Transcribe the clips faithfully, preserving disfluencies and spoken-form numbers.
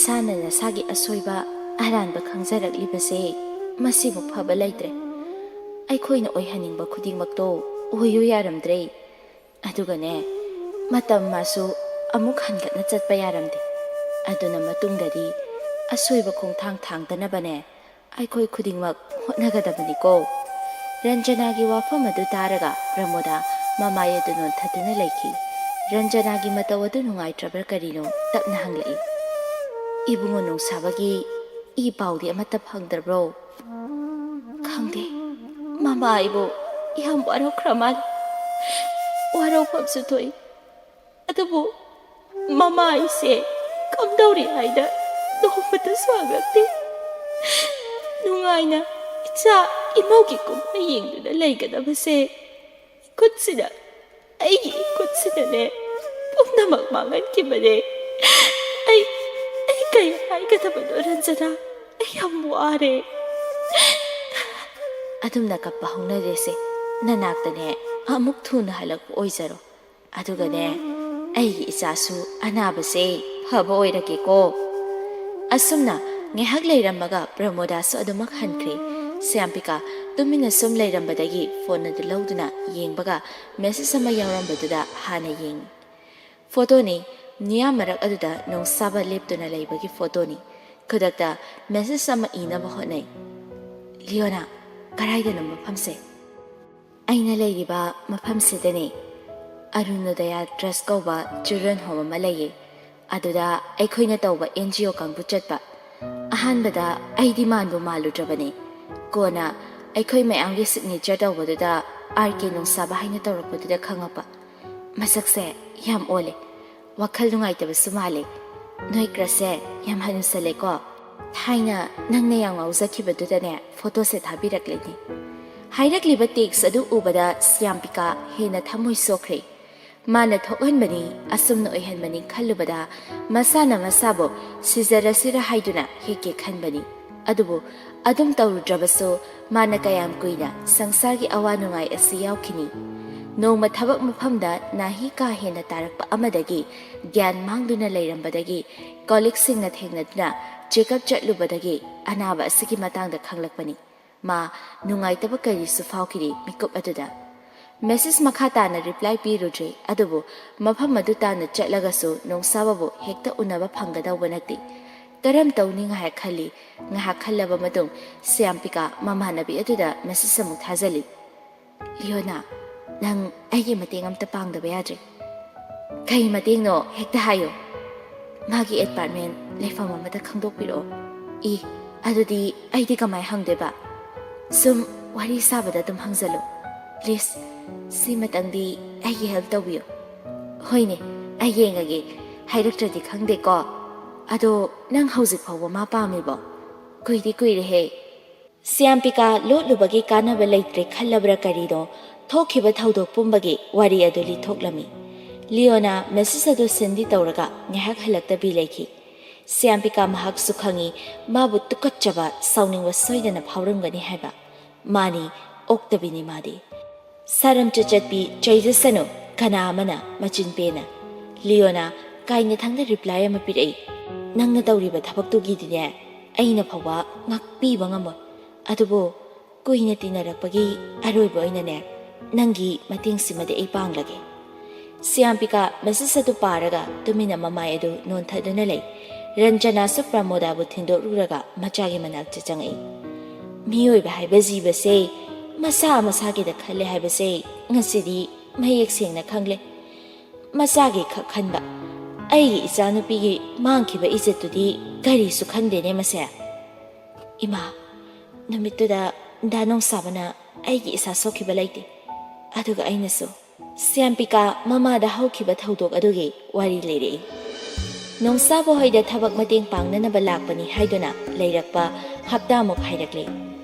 ꯏꯁꯥꯅ ꯅꯁꯥꯒꯤ ꯑꯁꯣꯏꯕ ꯑꯔꯥꯟꯕ ꯈꯪꯖꯔꯛꯂꯤꯕꯁꯦ ꯃꯁꯤꯃꯨꯛ ꯐꯕ ꯂꯩꯇ꯭ꯔꯦ꯫ ꯑꯩꯈꯣꯏꯅ ꯑꯣꯏꯍꯟꯅꯤꯡꯕ ꯈꯨꯗꯤꯡꯃꯛꯇꯣ ꯑꯣꯏꯌꯨ ꯌꯥꯔꯝꯗ꯭ꯔꯦ꯫ ꯑꯗꯨꯒꯅꯦ, ꯃꯇꯝ ꯃꯥꯁꯨ ꯑꯃꯨꯛ ꯍꯟꯒꯠꯅ ꯆꯠꯄ ꯌꯥꯔꯝꯗꯦ꯫ ꯑꯗꯨꯅ ꯃꯇꯨꯡꯗꯗꯤ ꯑꯁꯣꯏꯕ ꯈꯣꯡꯊꯥꯡ ꯊꯥꯡꯗꯅꯕꯅꯦ ꯑꯩꯈꯣꯏ ꯈꯨꯗꯤꯡꯃꯛ ꯍꯣꯠꯅꯒꯗꯕꯅꯤꯀꯣ꯫ ꯔꯟꯖꯅꯥꯒꯤ ꯋꯥꯐꯝ ꯑꯗꯨ ꯇꯥꯔꯒ ꯄ꯭ꯔꯃꯣꯗꯥ ꯃꯃꯥꯏ ꯑꯗꯨ ꯅꯣꯟꯊꯗꯨꯅ ꯂꯩꯈꯤ꯫ ꯔꯟꯖꯅꯥꯒꯤ ꯃꯇꯧ ꯑꯗꯨ ꯅꯨꯡꯉꯥꯏꯇ꯭ꯔꯕ꯭ꯔꯥ ꯀꯔꯤꯅꯣ ꯇꯞꯅ ꯍꯪꯂꯛꯏ꯫ "ꯏꯕꯨꯡꯉꯣ ꯅꯣꯡꯁꯥꯕꯒꯤ ꯏ ꯄꯥꯎꯗꯤ ꯑꯃꯠꯇ ꯐꯪꯗ꯭ꯔꯕ꯭ꯔꯣ?" "ꯈꯪꯗꯦ꯫ ꯃꯃꯥ ꯑꯩꯕꯨ ꯌꯥꯝ ꯋꯥꯔꯧꯈ꯭ꯔ ꯃꯥꯜꯂꯦ꯫ ꯋꯥꯔꯧꯐꯝꯁꯨ ꯊꯣꯛꯏ꯫ ꯑꯗꯨꯕꯨ ꯃꯃꯥ ꯑꯩꯁꯦ ꯀꯝꯗꯧꯔꯤ ꯍꯥꯏꯅ ꯅꯣꯡꯃꯇꯁꯨ ꯍꯪꯂꯛꯇꯦ꯫ ꯅꯨꯡꯉꯥꯏꯅ ꯏꯆꯥ ꯏꯃꯧꯒꯤ ꯀꯨꯝꯍꯩ ꯌꯦꯡꯗꯨꯅ ꯂꯩꯒꯗꯕꯁꯦ ꯈꯨꯠꯁꯤꯅ, ꯑꯩꯒꯤ ꯈꯨꯠꯁꯤꯅꯅꯦ ꯄꯨꯝꯅꯃꯛ ꯃꯥꯡꯍꯟꯈꯤꯕꯅꯦ꯫ ꯑꯩ, ꯑꯩ ꯀꯩ ꯍꯥꯏꯒꯗꯕꯅꯣ ꯔꯟꯖꯅꯥ? ꯑꯩ ꯌꯥꯝ ꯋꯥꯔꯦ꯫" "ꯑꯗꯨꯝꯅ ꯀꯞꯄ ꯍꯧꯅꯔꯦꯁꯦ꯫ ꯅꯅꯥꯛꯇꯅꯦ ꯑꯃꯨꯛ ꯊꯨꯅ ꯍꯜꯂꯛꯄ ꯑꯣꯏꯖꯔꯣ꯫ ꯑꯗꯨꯒꯅꯦ, ꯑꯩꯒꯤ ꯏꯆꯥꯁꯨ ꯑꯅꯥꯕꯁꯦ ꯐꯕ ꯑꯣꯏꯔꯒꯦꯀꯣ꯫" ꯑꯁꯨꯝꯅ ꯉꯥꯏꯍꯥꯛ ꯂꯩꯔꯝꯃꯒ ꯄ꯭ꯔꯃꯣꯗꯥꯁꯨ ꯑꯗꯨꯃꯛ ꯍꯟꯈ꯭ꯔꯦ꯫ ꯁ꯭ꯌꯥꯝꯄꯤꯀꯥ ꯇꯨꯃꯤꯟꯅ ꯁꯨꯝ ꯂꯩꯔꯝꯕꯗꯒꯤ ꯐꯣꯟ ꯑꯗꯨ ꯂꯧꯗꯨꯅ ꯌꯦꯡꯕꯒ ꯃꯦꯁꯦꯖ ꯑꯃ ꯌꯥꯎꯔꯝꯕꯗꯨꯗ ꯍꯥꯟꯅ ꯌꯦꯡꯉꯤ꯫ ꯐꯣꯇꯣꯅꯤ, ꯅꯤꯌꯥ ꯃꯔꯛ ꯑꯗꯨꯗ ꯅꯣꯡꯁꯥꯕ ꯂꯦꯞꯇꯨꯅ ꯂꯩꯕꯒꯤ ꯐꯣꯇꯣꯅꯤ꯫ ꯈꯨꯗꯛꯇ ꯃꯦꯁꯦꯖ ꯑꯃ ꯏꯅꯕ ꯍꯣꯠꯅꯩ꯫ "ꯂꯤꯌꯣꯅꯥ, ꯀꯗꯥꯏꯗꯅꯣ ꯃꯐꯝꯁꯦ?" "ꯑꯩꯅ ꯂꯩꯔꯤꯕ ꯃꯐꯝꯁꯤꯗꯅꯦ꯫ ꯑꯔꯨꯅꯣꯗꯌꯥ ꯇ꯭ꯔꯁ ꯀꯧꯕ ꯆꯤꯜꯗ꯭ꯔꯦꯟ ꯍꯣꯝ ꯑꯃ ꯂꯩꯌꯦ꯫ ꯑꯗꯨꯗ ꯑꯩꯈꯣꯏꯅ ꯇꯧꯕ ꯑꯦꯟ ꯖꯤ ꯑꯣ ꯀꯥꯡꯕꯨ ꯆꯠꯄ꯫ ꯑꯍꯥꯟꯕꯗ ꯑꯩꯗꯤ ꯃꯥꯟꯕꯨ ꯃꯥꯜꯂꯨꯗ꯭ꯔꯕꯅꯦ꯫ ꯀꯣꯟꯅ ꯑꯩꯈꯣꯏ ꯃꯌꯥꯝꯒꯤ ꯁꯤꯒꯅꯦꯆꯔ ꯇꯧꯕꯗꯨꯗ ꯑꯥꯔ ꯀꯦ ꯅꯣꯡꯁꯥꯕ ꯍꯥꯏꯅ ꯇꯧꯔꯛꯄꯗꯨꯗ ꯈꯪꯉꯛꯄ꯫ ꯃꯁꯛꯁꯦ ꯌꯥꯝ ꯑꯣꯜꯂꯦ꯫ ꯋꯥꯈꯜ ꯅꯨꯡꯉꯥꯏꯇꯕꯁꯨ ꯃꯥꯜꯂꯦ꯫ ꯅꯣꯏ ꯀ꯭ꯔꯁꯁꯦ ꯌꯥꯝ ꯍꯅꯨꯁꯜꯂꯦꯀꯣ꯫ ꯊꯥꯏꯅ ꯅꯪꯅ ꯌꯥꯝ ꯉꯥꯎꯖꯈꯤꯕꯗꯨꯗꯅꯦ ꯐꯣꯇꯣꯁꯦ ꯊꯥꯕꯤꯔꯛꯂꯤꯅꯦ꯫" ꯍꯥꯏꯔꯛꯂꯤꯕ ꯇꯦꯛꯁ ꯑꯗꯨ ꯎꯕꯗ ꯁ꯭ꯌꯥꯝꯄꯤꯀꯥ ꯍꯦꯟꯅ ꯊꯃꯣꯏ ꯁꯣꯛꯈ꯭ꯔꯦ꯫ ꯃꯥꯅ ꯊꯣꯛꯍꯟꯕꯅꯤ, ꯑꯁꯨꯝꯅ ꯑꯣꯏꯍꯟꯕꯅꯤ ꯈꯜꯂꯨꯕꯗ ꯃꯁꯥꯅ ꯃꯁꯥꯕꯨ ꯁꯤꯖꯔꯁꯤꯔ ꯍꯥꯏꯗꯨꯅ ꯍꯦꯛ ꯍꯦꯛ ꯈꯟꯕꯅꯤ꯫ ꯑꯗꯨꯕꯨ ꯑꯗꯨꯝ ꯇꯧꯔꯨꯗ꯭ꯔꯕꯁꯨ ꯃꯥꯅ ꯀꯌꯥꯝ ꯀꯨꯏꯅ ꯁꯪꯁꯥꯔꯒꯤ ꯑꯋꯥ ꯅꯨꯡꯉꯥꯏ ꯑꯁꯤ ꯌꯥꯎꯈꯤꯅꯤ? ꯅꯣꯡꯃ ꯊꯕꯛ ꯃꯐꯝꯗ ꯅꯥꯍꯤ ꯀꯥ ꯍꯦꯟꯅ ꯇꯥꯔꯛꯄ ꯑꯃꯗꯒꯤ ꯒ꯭ꯌꯥꯟ ꯃꯥꯡꯗꯨꯅ ꯂꯩꯔꯝꯕꯗꯒꯤ ꯀꯣꯂꯤꯛꯁꯤꯡꯅ ꯊꯦꯡꯅꯗꯨꯅ ꯆꯦꯛꯑꯞ ꯆꯠꯂꯨꯕꯗꯒꯤ ꯑꯅꯥꯕ ꯑꯁꯤꯒꯤ ꯃꯇꯥꯡꯗ ꯈꯪꯂꯛꯄꯅꯤ꯫ ꯃꯥ ꯅꯨꯡꯉꯥꯏꯇꯕ ꯀꯔꯤꯁꯨ ꯐꯥꯎꯈꯤꯗꯦ ꯃꯤꯀꯨꯞ ꯑꯗꯨꯗ꯫ ꯃꯦꯁꯦꯖ ꯃꯈꯥ ꯇꯥꯅ ꯔꯤꯄ꯭ꯂꯥꯏ ꯄꯤꯔꯨꯗ꯭ꯔꯦ, ꯑꯗꯨꯕꯨ ꯃꯐꯝ ꯑꯗꯨ ꯇꯥꯟꯅ ꯆꯠꯂꯒꯁꯨ ꯅꯣꯡꯁꯥꯕꯕꯨ ꯍꯦꯛꯇ ꯎꯅꯕ ꯐꯪꯒꯗꯧꯕ ꯅꯠꯇꯦ꯫ ꯀꯔꯝ ꯇꯧꯅꯤ ꯉꯥꯏꯍꯥꯛ ꯈꯜꯂꯤ꯫ ꯉꯥꯏꯍꯥꯛ ꯈꯜꯂꯕ ꯃꯇꯨꯡ ꯁ꯭ꯌꯥꯝꯄꯤꯀꯥ ꯃꯃꯥꯟꯅꯕꯤ ꯑꯗꯨꯗ ꯃꯦꯁꯦꯖ ꯑꯃꯨꯛ ꯊꯥꯖꯜꯂꯤ꯫ "ꯂꯤꯌꯣꯅꯥ, ꯅꯪ ꯑꯩꯒꯤ ꯃꯇꯦꯡ ꯑꯝꯇ ꯄꯥꯡꯗꯕ ꯌꯥꯗ꯭ꯔꯦ꯫" "ꯀꯩ ꯃꯇꯦꯡꯅꯣ? ꯍꯦꯛꯇ ꯍꯥꯏꯌꯣ꯫" "ꯃꯥꯒꯤ ꯑꯦꯄꯥꯔꯠꯃꯦꯟ ꯂꯩꯐꯝ ꯑꯃꯗ ꯈꯪꯗꯣꯛꯄꯤꯔꯛꯑꯣ꯫" "ꯏ, ꯑꯗꯨꯗꯤ ꯑꯩꯗꯤ ꯀꯃꯥꯏ ꯍꯪꯗꯣꯏꯕ?" "ꯁꯨꯝ ꯋꯥꯔꯤ ꯁꯥꯕꯗ ꯑꯗꯨꯝ ꯍꯪꯖꯜꯂꯨ꯫ ꯄ꯭ꯂꯤꯖ, ꯁꯤꯃꯇꯪꯗꯤ ꯑꯩꯒꯤ ꯍꯦꯜꯞ ꯇꯧꯕꯤꯌꯨ꯫" "ꯍꯣꯏꯅꯦ, ꯑꯩ ꯌꯦꯡꯉꯒꯦ꯫ ꯍꯥꯏꯔꯛꯇ꯭ꯔꯗꯤ ꯈꯪꯗꯦꯀꯣ꯫ ꯑꯗꯣ ꯅꯪ ꯍꯧꯖꯤꯛ ꯐꯥꯎꯕ ꯃꯥ ꯄꯥꯝꯃꯤꯕꯣ? ꯀꯨꯏꯗꯤ ꯀꯨꯏꯔꯦꯍꯦ꯫" ꯁ꯭ꯌꯥꯝꯄꯤꯀꯥ ꯂꯣꯠꯂꯨꯕꯒꯤ ꯀꯥꯟꯅꯕ ꯂꯩꯇ꯭ꯔꯦ ꯈꯜꯂꯕ꯭ꯔꯥ ꯀꯔꯤꯅꯣ, ꯊꯣꯛꯈꯤꯕ ꯊꯧꯗꯣꯛ ꯄꯨꯝꯕꯒꯤ ꯋꯥꯔꯤ ꯑꯗꯨ ꯂꯤꯊꯣꯛꯂꯝꯃꯤ꯫ ꯂꯤꯌꯣꯅꯥ ꯃꯦꯁꯦꯖ ꯑꯗꯨ ꯁꯤꯟꯗꯤ ꯇꯧꯔꯒ ꯉꯥꯏꯍꯥꯛ ꯍꯜꯂꯛꯇꯕꯤ ꯂꯩꯈꯤ꯫ ꯁ꯭ꯌꯥꯝꯄꯤꯀꯥ ꯃꯍꯥꯛꯁꯨ ꯈꯪꯏ, ꯃꯥꯕꯨ ꯇꯨꯀꯠꯆꯕ, ꯁꯥꯎꯅꯤꯡꯕ ꯁꯣꯏꯗꯅ ꯐꯥꯎꯔꯝꯒꯅꯤ ꯍꯥꯏꯕ꯫ ꯃꯥꯅꯤ, ꯑꯣꯛꯇꯕꯤꯅꯤ ꯃꯥꯗꯤ꯫ ꯁꯥꯔꯝ ꯆꯆꯠꯄꯤ ꯆꯩꯖꯁꯅꯨ, ꯀꯅꯥ ꯑꯃꯅ ꯃꯆꯤꯟ ꯄꯦꯅ꯫ ꯂꯤꯌꯣꯅꯥ ꯀꯥꯏꯅꯊꯪꯗ ꯔꯤꯄ꯭ꯂꯥꯏ ꯑꯃ ꯄꯤꯔꯛꯏ꯫ "ꯅꯪꯅ ꯇꯧꯔꯤꯕ ꯊꯕꯛꯇꯨꯒꯤꯗꯤꯅꯦ, ꯑꯩꯅ ꯐꯥꯎꯕ ꯉꯥꯛꯄꯤꯕ ꯉꯝꯃꯣꯏ꯫ ꯑꯗꯨꯕꯨ ꯀꯨꯏꯅ ꯇꯤꯟꯅꯔꯛꯄꯒꯤ ꯑꯔꯣꯏꯕ ꯑꯣꯏꯅꯅꯦ, ꯅꯪꯒꯤ ꯃꯇꯦꯡꯁꯤꯃꯗꯤ ꯑꯩ ꯄꯥꯡꯂꯒꯦ꯫" ꯁ꯭ꯌꯥꯝꯄꯤꯀꯥ ꯃꯦꯁꯦꯖ ꯑꯗꯨ ꯄꯥꯔꯒ ꯇꯨꯃꯤꯟꯅ ꯃꯃꯥꯏ ꯑꯗꯨ ꯅꯣꯟꯊꯗꯨꯅ ꯂꯩ꯫ ꯔꯟꯖꯅꯥꯁꯨ ꯄ꯭ꯔꯃꯣꯗꯥꯕꯨ ꯊꯤꯟꯗꯣꯛꯂꯨꯔꯒ ꯃꯆꯥꯒꯤ ꯃꯅꯥꯛꯇ ꯆꯪꯉꯛꯏ꯫ ꯃꯤꯑꯣꯏꯕ ꯍꯥꯏꯕ ꯖꯤꯕꯁꯦ ꯃꯁꯥ ꯃꯁꯥꯒꯤꯗ ꯈꯜꯂꯦ ꯍꯥꯏꯕꯁꯦ ꯉꯁꯤꯗꯤ ꯃꯌꯦꯛ ꯁꯦꯡꯅ ꯈꯪꯂꯦ꯫ ꯃꯆꯥꯒꯤ ꯈꯛ ꯈꯟꯕ, ꯑꯩꯒꯤ ꯏꯆꯥꯅꯨꯄꯤꯒꯤ ꯃꯥꯡꯈꯤꯕ ꯏꯖꯠꯇꯨꯗꯤ ꯀꯔꯤꯁꯨ ꯈꯟꯗꯦꯅꯦ ꯃꯁꯦ꯫ ꯏꯃꯥ, ꯅꯨꯃꯤꯠꯇꯨꯗ ꯗꯥ ꯅꯣꯡꯁꯥꯕꯅ ꯑꯩꯒꯤ ꯏꯁꯥ ꯁꯣꯛꯈꯤꯕ ꯂꯩꯇꯦ, ꯑꯗꯨꯒ ꯑꯩꯅꯁꯨ꯫ ꯁ꯭ꯌꯥꯝꯄꯤꯀꯥ ꯃꯃꯥꯗ ꯍꯧꯈꯤꯕ ꯊꯧꯗꯣꯛ ꯑꯗꯨꯒꯤ ꯋꯥꯔꯤ ꯂꯩꯔꯛꯏ꯫ ꯅꯣꯡꯁꯥꯕ ꯍꯣꯏꯗ ꯊꯕꯛ ꯃꯇꯦꯡ ꯄꯥꯡꯅꯅꯕ ꯂꯥꯛꯄꯅꯤ ꯍꯥꯏꯗꯨꯅ ꯂꯩꯔꯛꯄ ꯍꯞꯇꯥꯃꯨꯛ ꯍꯥꯏꯔꯛꯂꯦ꯫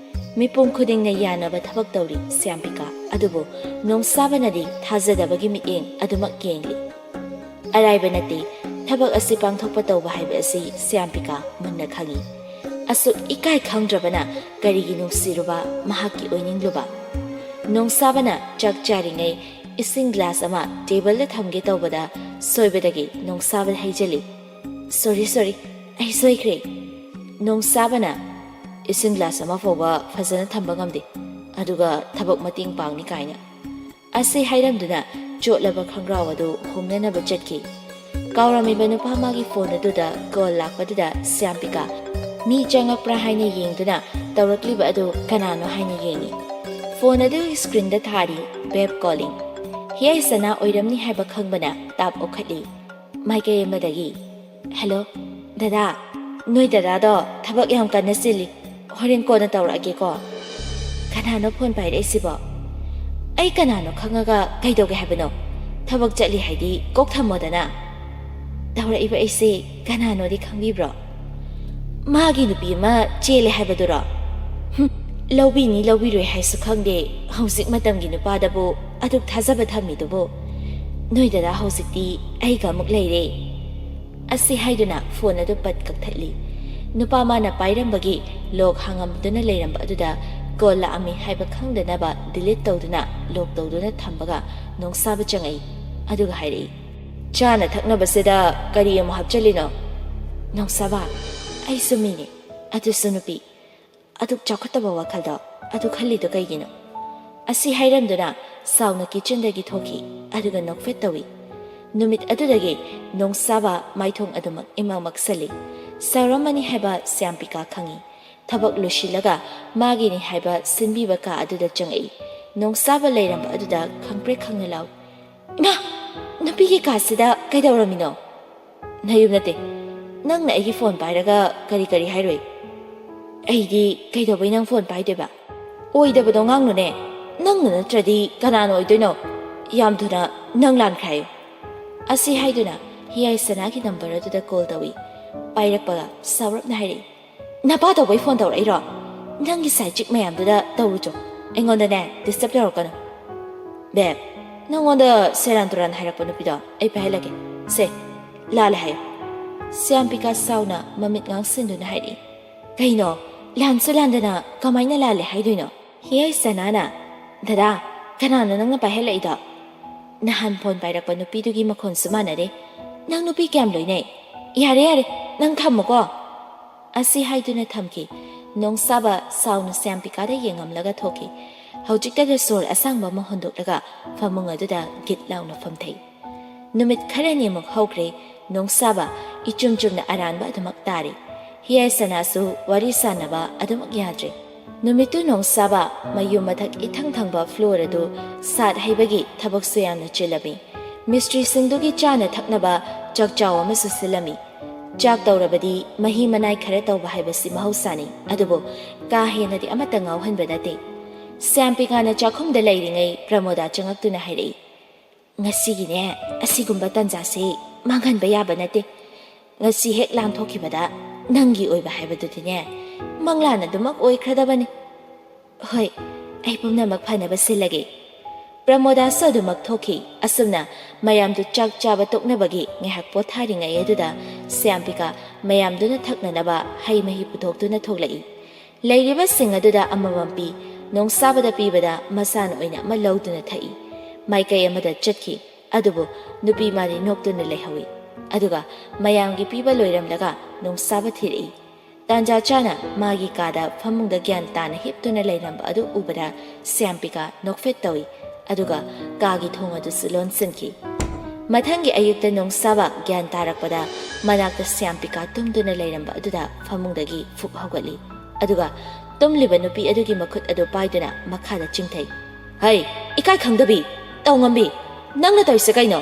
ꯃꯤꯄꯨꯝ ꯈꯨꯗꯤꯡꯅ ꯌꯥꯅꯕ ꯊꯕꯛ ꯇꯧꯔꯤ ꯁ꯭ꯌꯥꯝꯄꯤꯀꯥ, ꯑꯗꯨꯕꯨ ꯅꯣꯡꯁꯥꯕꯅꯗꯤ ꯊꯥꯖꯗꯕꯒꯤ ꯃꯤꯠꯌꯦꯡ ꯑꯗꯨꯃꯛ ꯌꯦꯡꯂꯤ꯫ ꯑꯔꯥꯏꯕ ꯅꯠꯇꯦ ꯊꯕꯛ ꯑꯁꯤ ꯄꯥꯡꯊꯣꯛꯄ ꯇꯧꯕ ꯍꯥꯏꯕ ꯑꯁꯤ ꯁ꯭ꯌꯥꯝꯄꯤꯀꯥ ꯃꯨꯟꯅ ꯈꯪꯏ꯫ ꯑꯁꯨꯛ ꯏꯀꯥꯏ ꯈꯪꯗ꯭ꯔꯕꯅ ꯀꯔꯤꯒꯤ ꯅꯨꯡꯁꯤꯔꯨꯕ, ꯃꯍꯥꯛꯀꯤ ꯑꯣꯏꯅꯤꯡꯂꯨꯕ? ꯅꯣꯡꯁꯥꯕꯅ ꯆꯥꯛ ꯆꯥꯔꯤꯉꯩ ꯏꯁꯤꯡ ꯒ꯭ꯂꯥꯁ ꯑꯃ ꯇꯦꯕꯜꯗ ꯊꯝꯒꯦ ꯇꯧꯕꯗ ꯁꯣꯏꯕꯗꯒꯤ ꯅꯣꯡꯁꯥꯕꯗ ꯍꯩꯖꯤꯜꯂꯤ꯫ "ꯁꯣꯔꯤ, ꯁꯣꯔꯤ, ꯑꯩ ꯁꯣꯏꯈ꯭ꯔꯦ꯫" ꯅꯣꯡꯁꯥꯕꯅ, "ꯏꯁꯤꯡ ꯒ꯭ꯂꯥꯁ ꯑꯃ ꯐꯥꯎꯕ ꯐꯖꯅ ꯊꯝꯕ ꯉꯝꯗꯦ, ꯑꯗꯨꯒ ꯊꯕꯛ ꯃꯇꯦꯡ ꯄꯥꯡꯅꯤ ꯀꯥꯏꯅ?" ꯑꯁꯤ ꯍꯥꯏꯔꯝꯗꯨꯅ ꯆꯣꯠꯂꯕ ꯈꯣꯡꯒ꯭ꯔꯥꯎ ꯑꯗꯨ ꯍꯣꯡꯅꯅꯕ ꯆꯠꯈꯤ꯫ ꯀꯥꯎꯔꯝꯃꯤꯕ ꯅꯨꯄꯥ ꯃꯥꯒꯤ ꯐꯣꯟ ꯑꯗꯨꯗ ꯀꯣꯜ ꯂꯥꯛꯄꯗꯨꯗ ꯁ꯭ꯌꯥꯝꯄꯤꯀꯥ ꯃꯤ ꯆꯪꯉꯛꯄ꯭ꯔꯥ ꯍꯥꯏꯅ ꯌꯦꯡꯗꯨꯅ ꯇꯧꯔꯛꯂꯤꯕ ꯑꯗꯨ ꯀꯅꯥꯅꯣ ꯍꯥꯏꯅ ꯌꯦꯡꯉꯤ꯫ ꯐꯣꯟ ꯑꯗꯨꯒꯤ ꯁ꯭ꯀ꯭ꯔꯤꯟꯗ ꯊꯥꯔꯤ, "ꯕꯦꯕ ꯀꯣꯂꯤꯡ꯫" ꯍꯤꯌꯥꯏ ꯁꯅꯥ ꯑꯣꯏꯔꯝꯅꯤ ꯍꯥꯏꯕ ꯈꯪꯕꯅ ꯇꯥꯞ ꯑꯣꯛꯈꯠꯂꯤ꯫ ꯃꯥꯏꯀꯩ ꯑꯃꯗꯒꯤ, "ꯍꯦꯜꯂꯣ, ꯗꯗꯥ, ꯅꯣꯏ ꯗꯗꯥꯗꯣ ꯊꯕꯛ ꯌꯥꯝ ꯀꯟꯅ ꯆꯤꯜꯂꯤ, ꯍꯣꯔꯦꯟ ꯀꯣꯟꯅ ꯇꯧꯔꯛꯑꯒꯦꯀꯣ꯫" "ꯀꯅꯥꯅꯣ ꯐꯣꯟ ꯄꯥꯏꯔꯛꯏꯁꯤꯕꯣ?" "ꯑꯩ ꯀꯅꯥꯅꯣ ꯈꯪꯉꯒ ꯀꯩꯗꯧꯒꯦ ꯍꯥꯏꯕꯅꯣ? ꯊꯕꯛ ꯆꯠꯂꯤ ꯍꯥꯏꯗꯤ ꯀꯣꯛ ꯊꯝꯃꯣꯗꯅ꯫" "ꯇꯧꯔꯛꯏꯕ ꯑꯩꯁꯦ ꯀꯅꯥꯅꯣꯗꯤ ꯈꯪꯕꯤꯕ꯭ꯔꯣ? ꯃꯥꯒꯤ ꯅꯨꯄꯤ ꯑꯃ ꯆꯦꯜꯂꯦ ꯍꯥꯏꯕꯗꯨꯔꯣ? ꯍꯨꯝ, ꯂꯧꯕꯤꯅꯤ ꯂꯧꯕꯤꯔꯣꯏ ꯍꯥꯏꯁꯨ ꯈꯪꯗꯦ, ꯍꯧꯖꯤꯛ ꯃꯇꯝꯒꯤ ꯅꯨꯄꯥꯗꯕꯨ ꯑꯗꯨꯛ ꯊꯥꯖꯕ ꯊꯝꯃꯤꯗꯨꯕꯨ꯫ ꯅꯣꯏ ꯗꯗꯥ ꯍꯧꯖꯤꯛꯇꯤ ꯑꯩꯒ ꯑꯃꯨꯛ ꯂꯩꯔꯦ꯫" ꯑꯁꯤ ꯍꯥꯏꯗꯨꯅ ꯐꯣꯟ ꯑꯗꯨ ꯄꯠ ꯀꯛꯊꯠꯂꯤ꯫ ꯅꯨꯄꯥ ꯃꯥꯅ ꯄꯥꯏꯔꯝꯕꯒꯤ ꯂꯣꯛ ꯍꯥꯡꯉꯝꯗꯨꯅ ꯂꯩꯔꯝꯕ ꯑꯗꯨꯗ ꯀꯣꯜ ꯂꯥꯛꯑꯝꯃꯤ ꯍꯥꯏꯕ ꯈꯪꯗꯅꯕ ꯗꯤꯂꯤꯠ ꯇꯧꯗꯨꯅ ꯂꯣꯛ ꯇꯧꯗꯨꯅ ꯊꯝꯕꯒ ꯅꯣꯡꯁꯥꯕ ꯆꯪꯉꯛꯏ꯫ ꯑꯗꯨꯒ ꯍꯥꯏꯔꯛꯏ, "ꯆꯥꯅ ꯊꯛꯅꯕꯁꯤꯗ ꯀꯔꯤ ꯑꯃꯨꯛ ꯍꯥꯞꯆꯜꯂꯤꯅꯣ?" "ꯅꯣꯡꯁꯥꯕ, ꯑꯩꯁꯨ ꯃꯤꯅꯤ, ꯑꯗꯨꯁꯨ ꯅꯨꯄꯤ꯫ ꯑꯗꯨꯛ ꯆꯥꯎꯈꯠꯇꯕ ꯋꯥꯈꯜꯗꯣ ꯑꯗꯨ ꯈꯜꯂꯤꯗꯣ ꯀꯩꯒꯤꯅꯣ?" ꯑꯁꯤ ꯍꯥꯏꯔꯝꯗꯨꯅ ꯁꯥꯎꯅ ꯀꯤꯆꯟꯗꯒꯤ ꯊꯣꯛꯈꯤ, ꯑꯗꯨꯒ ꯅꯣꯛꯐꯦꯠ ꯇꯧꯏ꯫ ꯅꯨꯃꯤꯠ ꯑꯗꯨꯗꯒꯤ ꯅꯣꯡꯁꯥꯕ ꯃꯥꯏꯊꯣꯡ ꯑꯗꯨꯃꯛ ꯏꯃꯝ ꯃꯛꯁꯜꯂꯤ꯫ ꯁꯥꯎꯔꯝꯃꯅꯤ ꯍꯥꯏꯕ ꯁ꯭ꯌꯥꯝꯄꯤꯀꯥ ꯈꯪꯏ꯫ ꯊꯕꯛ ꯂꯣꯏꯁꯤꯜꯂꯒ ꯃꯥꯒꯤꯅꯤ ꯍꯥꯏꯕ ꯁꯤꯟꯕꯤꯕ ꯀꯥ ꯑꯗꯨꯗ ꯆꯪꯉꯛꯏ꯫ ꯅꯣꯡꯁꯥꯕ ꯂꯩꯔꯝꯕ ꯑꯗꯨꯗ ꯈꯪꯄ꯭ꯔꯦꯛ ꯈꯪꯅ ꯂꯥꯎꯏ, "ꯏꯃꯥ! ꯅꯨꯄꯤꯒꯤ ꯀꯥꯁꯤꯗ ꯀꯩꯗꯧꯔꯝꯃꯤꯅꯣ?" "ꯅꯌꯨꯝ ꯅꯠꯇꯦ, ꯅꯪꯅ ꯑꯩꯒꯤ ꯐꯣꯟ ꯄꯥꯏꯔꯒ ꯀꯔꯤ ꯀꯔꯤ ꯍꯥꯏꯔꯨꯏ?" "ꯑꯩꯗꯤ ꯀꯩꯗꯧꯕꯩ ꯅꯪ ꯐꯣꯟ ꯄꯥꯏꯗꯣꯏꯕ? ꯑꯣꯏꯗꯕꯗꯣ ꯉꯥꯡꯅꯨꯅꯦ, ꯅꯪꯅ ꯅꯠꯇ꯭ꯔꯗꯤ ꯀꯅꯥꯅ ꯑꯣꯏꯗꯣꯏꯅꯣ? ꯌꯥꯝ ꯊꯨꯅ ꯅꯪ ꯂꯥꯟꯈ꯭ꯔꯦ ꯍꯥꯏꯌꯨ꯫" ꯑꯁꯤ ꯍꯥꯏꯗꯨꯅ ꯍꯤꯌꯥꯏ ꯁꯅꯥꯒꯤ ꯅꯝꯕꯔ ꯑꯗꯨꯗ ꯀꯣꯜ ꯇꯧꯏ꯫ ꯄꯥꯏꯔꯛꯄꯒ ꯁꯥꯎꯔꯞꯅ ꯍꯥꯏꯔꯛꯏ, "ꯅꯄꯥ ꯇꯧꯕꯩ ꯐꯣꯟ ꯇꯧꯔꯛꯏꯔꯣ? ꯅꯪꯒꯤ ꯁꯥꯏ ꯆꯤꯛ ꯃꯌꯥꯝꯗꯨꯗ ꯇꯧꯔꯨꯆꯣ, ꯑꯩꯉꯣꯟꯗꯅꯦ ꯗꯤꯁꯇꯔꯕ ꯇꯧꯔꯛꯀꯅꯨ꯫" "ꯕꯦꯕ, ꯅꯪꯉꯣꯟꯗ ꯁꯦꯔꯥꯟ ꯇꯨꯔꯥꯟ ꯍꯥꯏꯔꯛꯄ ꯅꯨꯄꯤꯗꯣ ꯑꯩ ꯄꯥꯏꯍꯜꯂꯒꯦ꯫ ꯁꯦ, ꯂꯥꯜꯂꯦ ꯍꯥꯏꯌꯨ꯫" ꯁ꯭ꯌꯥꯝꯄꯤꯀꯥ ꯁꯥꯎꯅ ꯃꯃꯤꯠ ꯉꯥꯡꯁꯤꯟꯗꯨꯅ ꯍꯥꯏꯔꯛꯏ, "ꯀꯩꯅꯣ? ꯂꯥꯟꯁꯨ ꯂꯥꯟꯗꯅ ꯀꯃꯥꯏꯅ ꯂꯥꯜꯂꯦ ꯍꯥꯏꯗꯣꯏꯅꯣ?" ꯍꯤꯌꯥꯏ ꯁꯅꯥꯅ, "ꯗꯗꯥ, ꯀꯅꯥꯅꯣ ꯅꯪꯅ ꯄꯥꯏꯍꯜꯂꯛꯏꯗꯣ?" ꯅꯍꯥꯟ ꯐꯣꯟ ꯄꯥꯏꯔꯛꯄ ꯅꯨꯄꯤꯗꯨꯒꯤ ꯃꯈꯣꯟꯁꯨ ꯃꯥꯟꯅꯔꯦ꯫ "ꯅꯪ ꯅꯨꯄꯤ ꯀꯌꯥꯝ ꯂꯣꯏꯅꯩ? ꯌꯥꯔꯦ, ꯌꯥꯔꯦ, ꯅꯪ ꯊꯝꯃꯨꯀꯣ꯫" ꯑꯁꯤ ꯍꯥꯏꯗꯨꯅ ꯊꯝꯈꯤ꯫ ꯅꯣꯡꯁꯥꯕ ꯁꯥꯎꯅ ꯁ꯭ꯌꯥꯝꯄꯤꯀꯥꯗ ꯌꯦꯡꯉꯝꯂꯒ ꯊꯣꯛꯈꯤ꯫ ꯍꯧꯖꯤꯛꯇꯗ ꯁꯣꯔ ꯑꯁꯥꯡꯕ ꯑꯃ ꯍꯣꯟꯗꯣꯛꯂꯒ ꯐꯃꯨꯡ ꯑꯗꯨꯗ ꯒꯤꯠ ꯂꯥꯎꯅ ꯐꯝꯊꯩ꯫ ꯅꯨꯃꯤꯠ ꯈꯔꯅꯤꯃꯨꯛ ꯍꯧꯈ꯭ꯔꯦ꯫ ꯅꯣꯡꯁꯥꯕ ꯏꯆꯨꯝ ꯆꯨꯝꯅ ꯑꯔꯥꯟꯕ ꯑꯗꯨꯃꯛ ꯇꯥꯔꯤ꯫ ꯍꯤꯌꯥꯏ ꯁꯅꯥꯁꯨ ꯋꯥꯔꯤ ꯁꯥꯟꯅꯕ ꯑꯗꯨꯃꯛ ꯌꯥꯗ꯭ꯔꯦ꯫ ꯅꯨꯃꯤꯠꯇꯨ ꯅꯣꯡꯁꯥꯕ ꯃꯌꯨꯝ ꯃꯊꯛ ꯏꯊꯪ ꯊꯪꯕ ꯐ꯭ꯂꯣꯔ ꯑꯗꯨ ꯁꯥꯠ ꯍꯩꯕꯒꯤ ꯊꯕꯛꯁꯨ ꯌꯥꯝꯅ ꯆꯤꯜꯂꯝꯃꯤ꯫ ꯃꯤꯁꯇ꯭ꯔꯤꯁꯤꯡꯗꯨꯒꯤ ꯆꯥꯅ ꯊꯛꯅꯕ ꯆꯥꯛꯆꯥꯎ ꯑꯃꯁꯨ ꯁꯤꯜꯂꯝꯃꯤ꯫ ꯆꯥꯛ ꯇꯧꯔꯕꯗꯤ ꯃꯍꯤ ꯃꯅꯥꯏ ꯈꯔ ꯇꯧꯕ ꯍꯥꯏꯕꯁꯤ ꯃꯍꯧꯁꯥꯅꯤ, ꯑꯗꯨꯕꯨ ꯀꯥ ꯍꯦꯟꯅꯗꯤ ꯑꯃꯠꯇ ꯉꯥꯎꯍꯟꯕ ꯅꯠꯇꯦ꯫ ꯁ꯭ꯌꯥꯝꯄꯤꯀꯥꯅ ꯆꯥꯛꯈꯨꯝꯗ ꯂꯩꯔꯤꯉꯩ ꯄ꯭ꯔꯃꯣꯗꯥ ꯆꯪꯉꯛꯇꯨꯅ ꯍꯥꯏꯔꯛꯏ, "ꯉꯁꯤꯒꯤꯅꯦ, ꯑꯁꯤꯒꯨꯝꯕ ꯇꯥꯟꯖꯥꯁꯤ ꯃꯥꯡꯍꯟꯕ ꯌꯥꯕ ꯅꯠꯇꯦ꯫ ꯉꯁꯤ ꯍꯦꯛ ꯂꯥꯟꯊꯣꯛꯈꯤꯕꯗ ꯅꯪꯒꯤ ꯑꯣꯏꯕ ꯍꯥꯏꯕꯗꯨꯗꯤꯅꯦ, ꯃꯪꯂꯥꯟ ꯑꯗꯨꯃꯛ ꯑꯣꯏꯈ꯭ꯔꯗꯕꯅꯤ꯫" "ꯍꯣꯏ, ꯑꯩ ꯄꯨꯝꯅꯃꯛ ꯐꯅꯕ ꯁꯤꯜꯂꯒꯦ꯫" ꯄ꯭ꯔꯃꯣꯗꯥꯁꯨ ꯑꯗꯨꯃꯛ ꯊꯣꯛꯈꯤ꯫ ꯑꯁꯨꯝꯅ ꯃꯌꯥꯝꯗꯨ ꯆꯥꯛ ꯆꯥꯕ ꯇꯣꯛꯅꯕꯒꯤ ꯉꯥꯏꯍꯥꯛ ꯄꯣꯊꯥꯔꯤꯉꯩ ꯑꯗꯨꯗ ꯁ꯭ꯌꯥꯝꯄꯤꯀꯥ ꯃꯌꯥꯝꯗꯨꯅ ꯊꯛꯅꯅꯕ ꯍꯩ ꯃꯍꯤ ꯄꯨꯊꯣꯛꯇꯨꯅ ꯊꯣꯛꯂꯛꯏ꯫ ꯂꯩꯔꯤꯕꯁꯤꯡ ꯑꯗꯨꯗ ꯑꯃꯃꯝ ꯄꯤ꯫ ꯅꯣꯡꯁꯥꯕꯗ ꯄꯤꯕꯗ ꯃꯁꯥꯅ ꯑꯣꯏꯅ ꯑꯃ ꯂꯧꯗꯨꯅ ꯊꯛꯏ꯫ ꯃꯥꯏꯀꯩ ꯑꯃꯗ ꯆꯠꯈꯤ꯫ ꯑꯗꯨꯕꯨ ꯅꯨꯄꯤ ꯃꯥꯗꯤ ꯅꯣꯛꯇꯨꯅ ꯂꯩꯍꯧꯏ꯫ ꯑꯗꯨꯒ ꯃꯌꯥꯝꯒꯤ ꯄꯤꯕ ꯂꯣꯏꯔꯝꯂꯒ ꯅꯣꯡꯁꯥꯕ ꯊꯤꯔꯛꯏ꯫ ꯇꯥꯟꯖꯥ ꯆꯥꯅ ꯃꯥꯒꯤ ꯀꯥꯗ ꯐꯃꯨꯡꯗ ꯒ꯭ꯌꯥꯟ ꯇꯥꯅ ꯍꯤꯞꯇꯨꯅ ꯂꯩꯔꯝꯕ ꯑꯗꯨ ꯎꯕꯗ ꯁ꯭ꯌꯥꯝꯄꯤꯀꯥ ꯅꯣꯛꯐꯦꯠ ꯇꯧꯏ꯫ ꯑꯗꯨꯒ ꯀꯥꯒꯤ ꯊꯣꯡ ꯑꯗꯨꯁꯨ ꯂꯣꯟꯁꯤꯟꯈꯤ꯫ ꯃꯊꯪꯒꯤ ꯑꯌꯨꯛꯇ ꯅꯣꯡꯁꯥꯕ ꯒ꯭ꯌꯥꯟ ꯇꯥꯔꯛꯄꯗ ꯃꯅꯥꯛꯇ ꯁ꯭ꯌꯥꯝꯄꯤꯀꯥ ꯇꯨꯝꯗꯨꯅ ꯂꯩꯔꯝꯕ ꯑꯗꯨꯗ ꯐꯃꯨꯡꯗꯒꯤ ꯐꯨꯛ ꯍꯧꯒꯠꯂꯤ꯫ ꯑꯗꯨꯒ ꯇꯨꯝꯂꯤꯕ ꯅꯨꯄꯤ ꯑꯗꯨꯒꯤ ꯃꯈꯨꯠ ꯑꯗꯨ ꯄꯥꯏꯗꯨꯅ ꯃꯈꯥꯗ ꯆꯤꯡꯊꯩ꯫ "ꯍꯩ, ꯏꯀꯥꯏ ꯈꯪꯗꯕꯤ, ꯇꯧꯉꯝꯕꯤ, ꯅꯪꯅ ꯇꯧꯔꯤꯁꯦ ꯀꯩꯅꯣ?"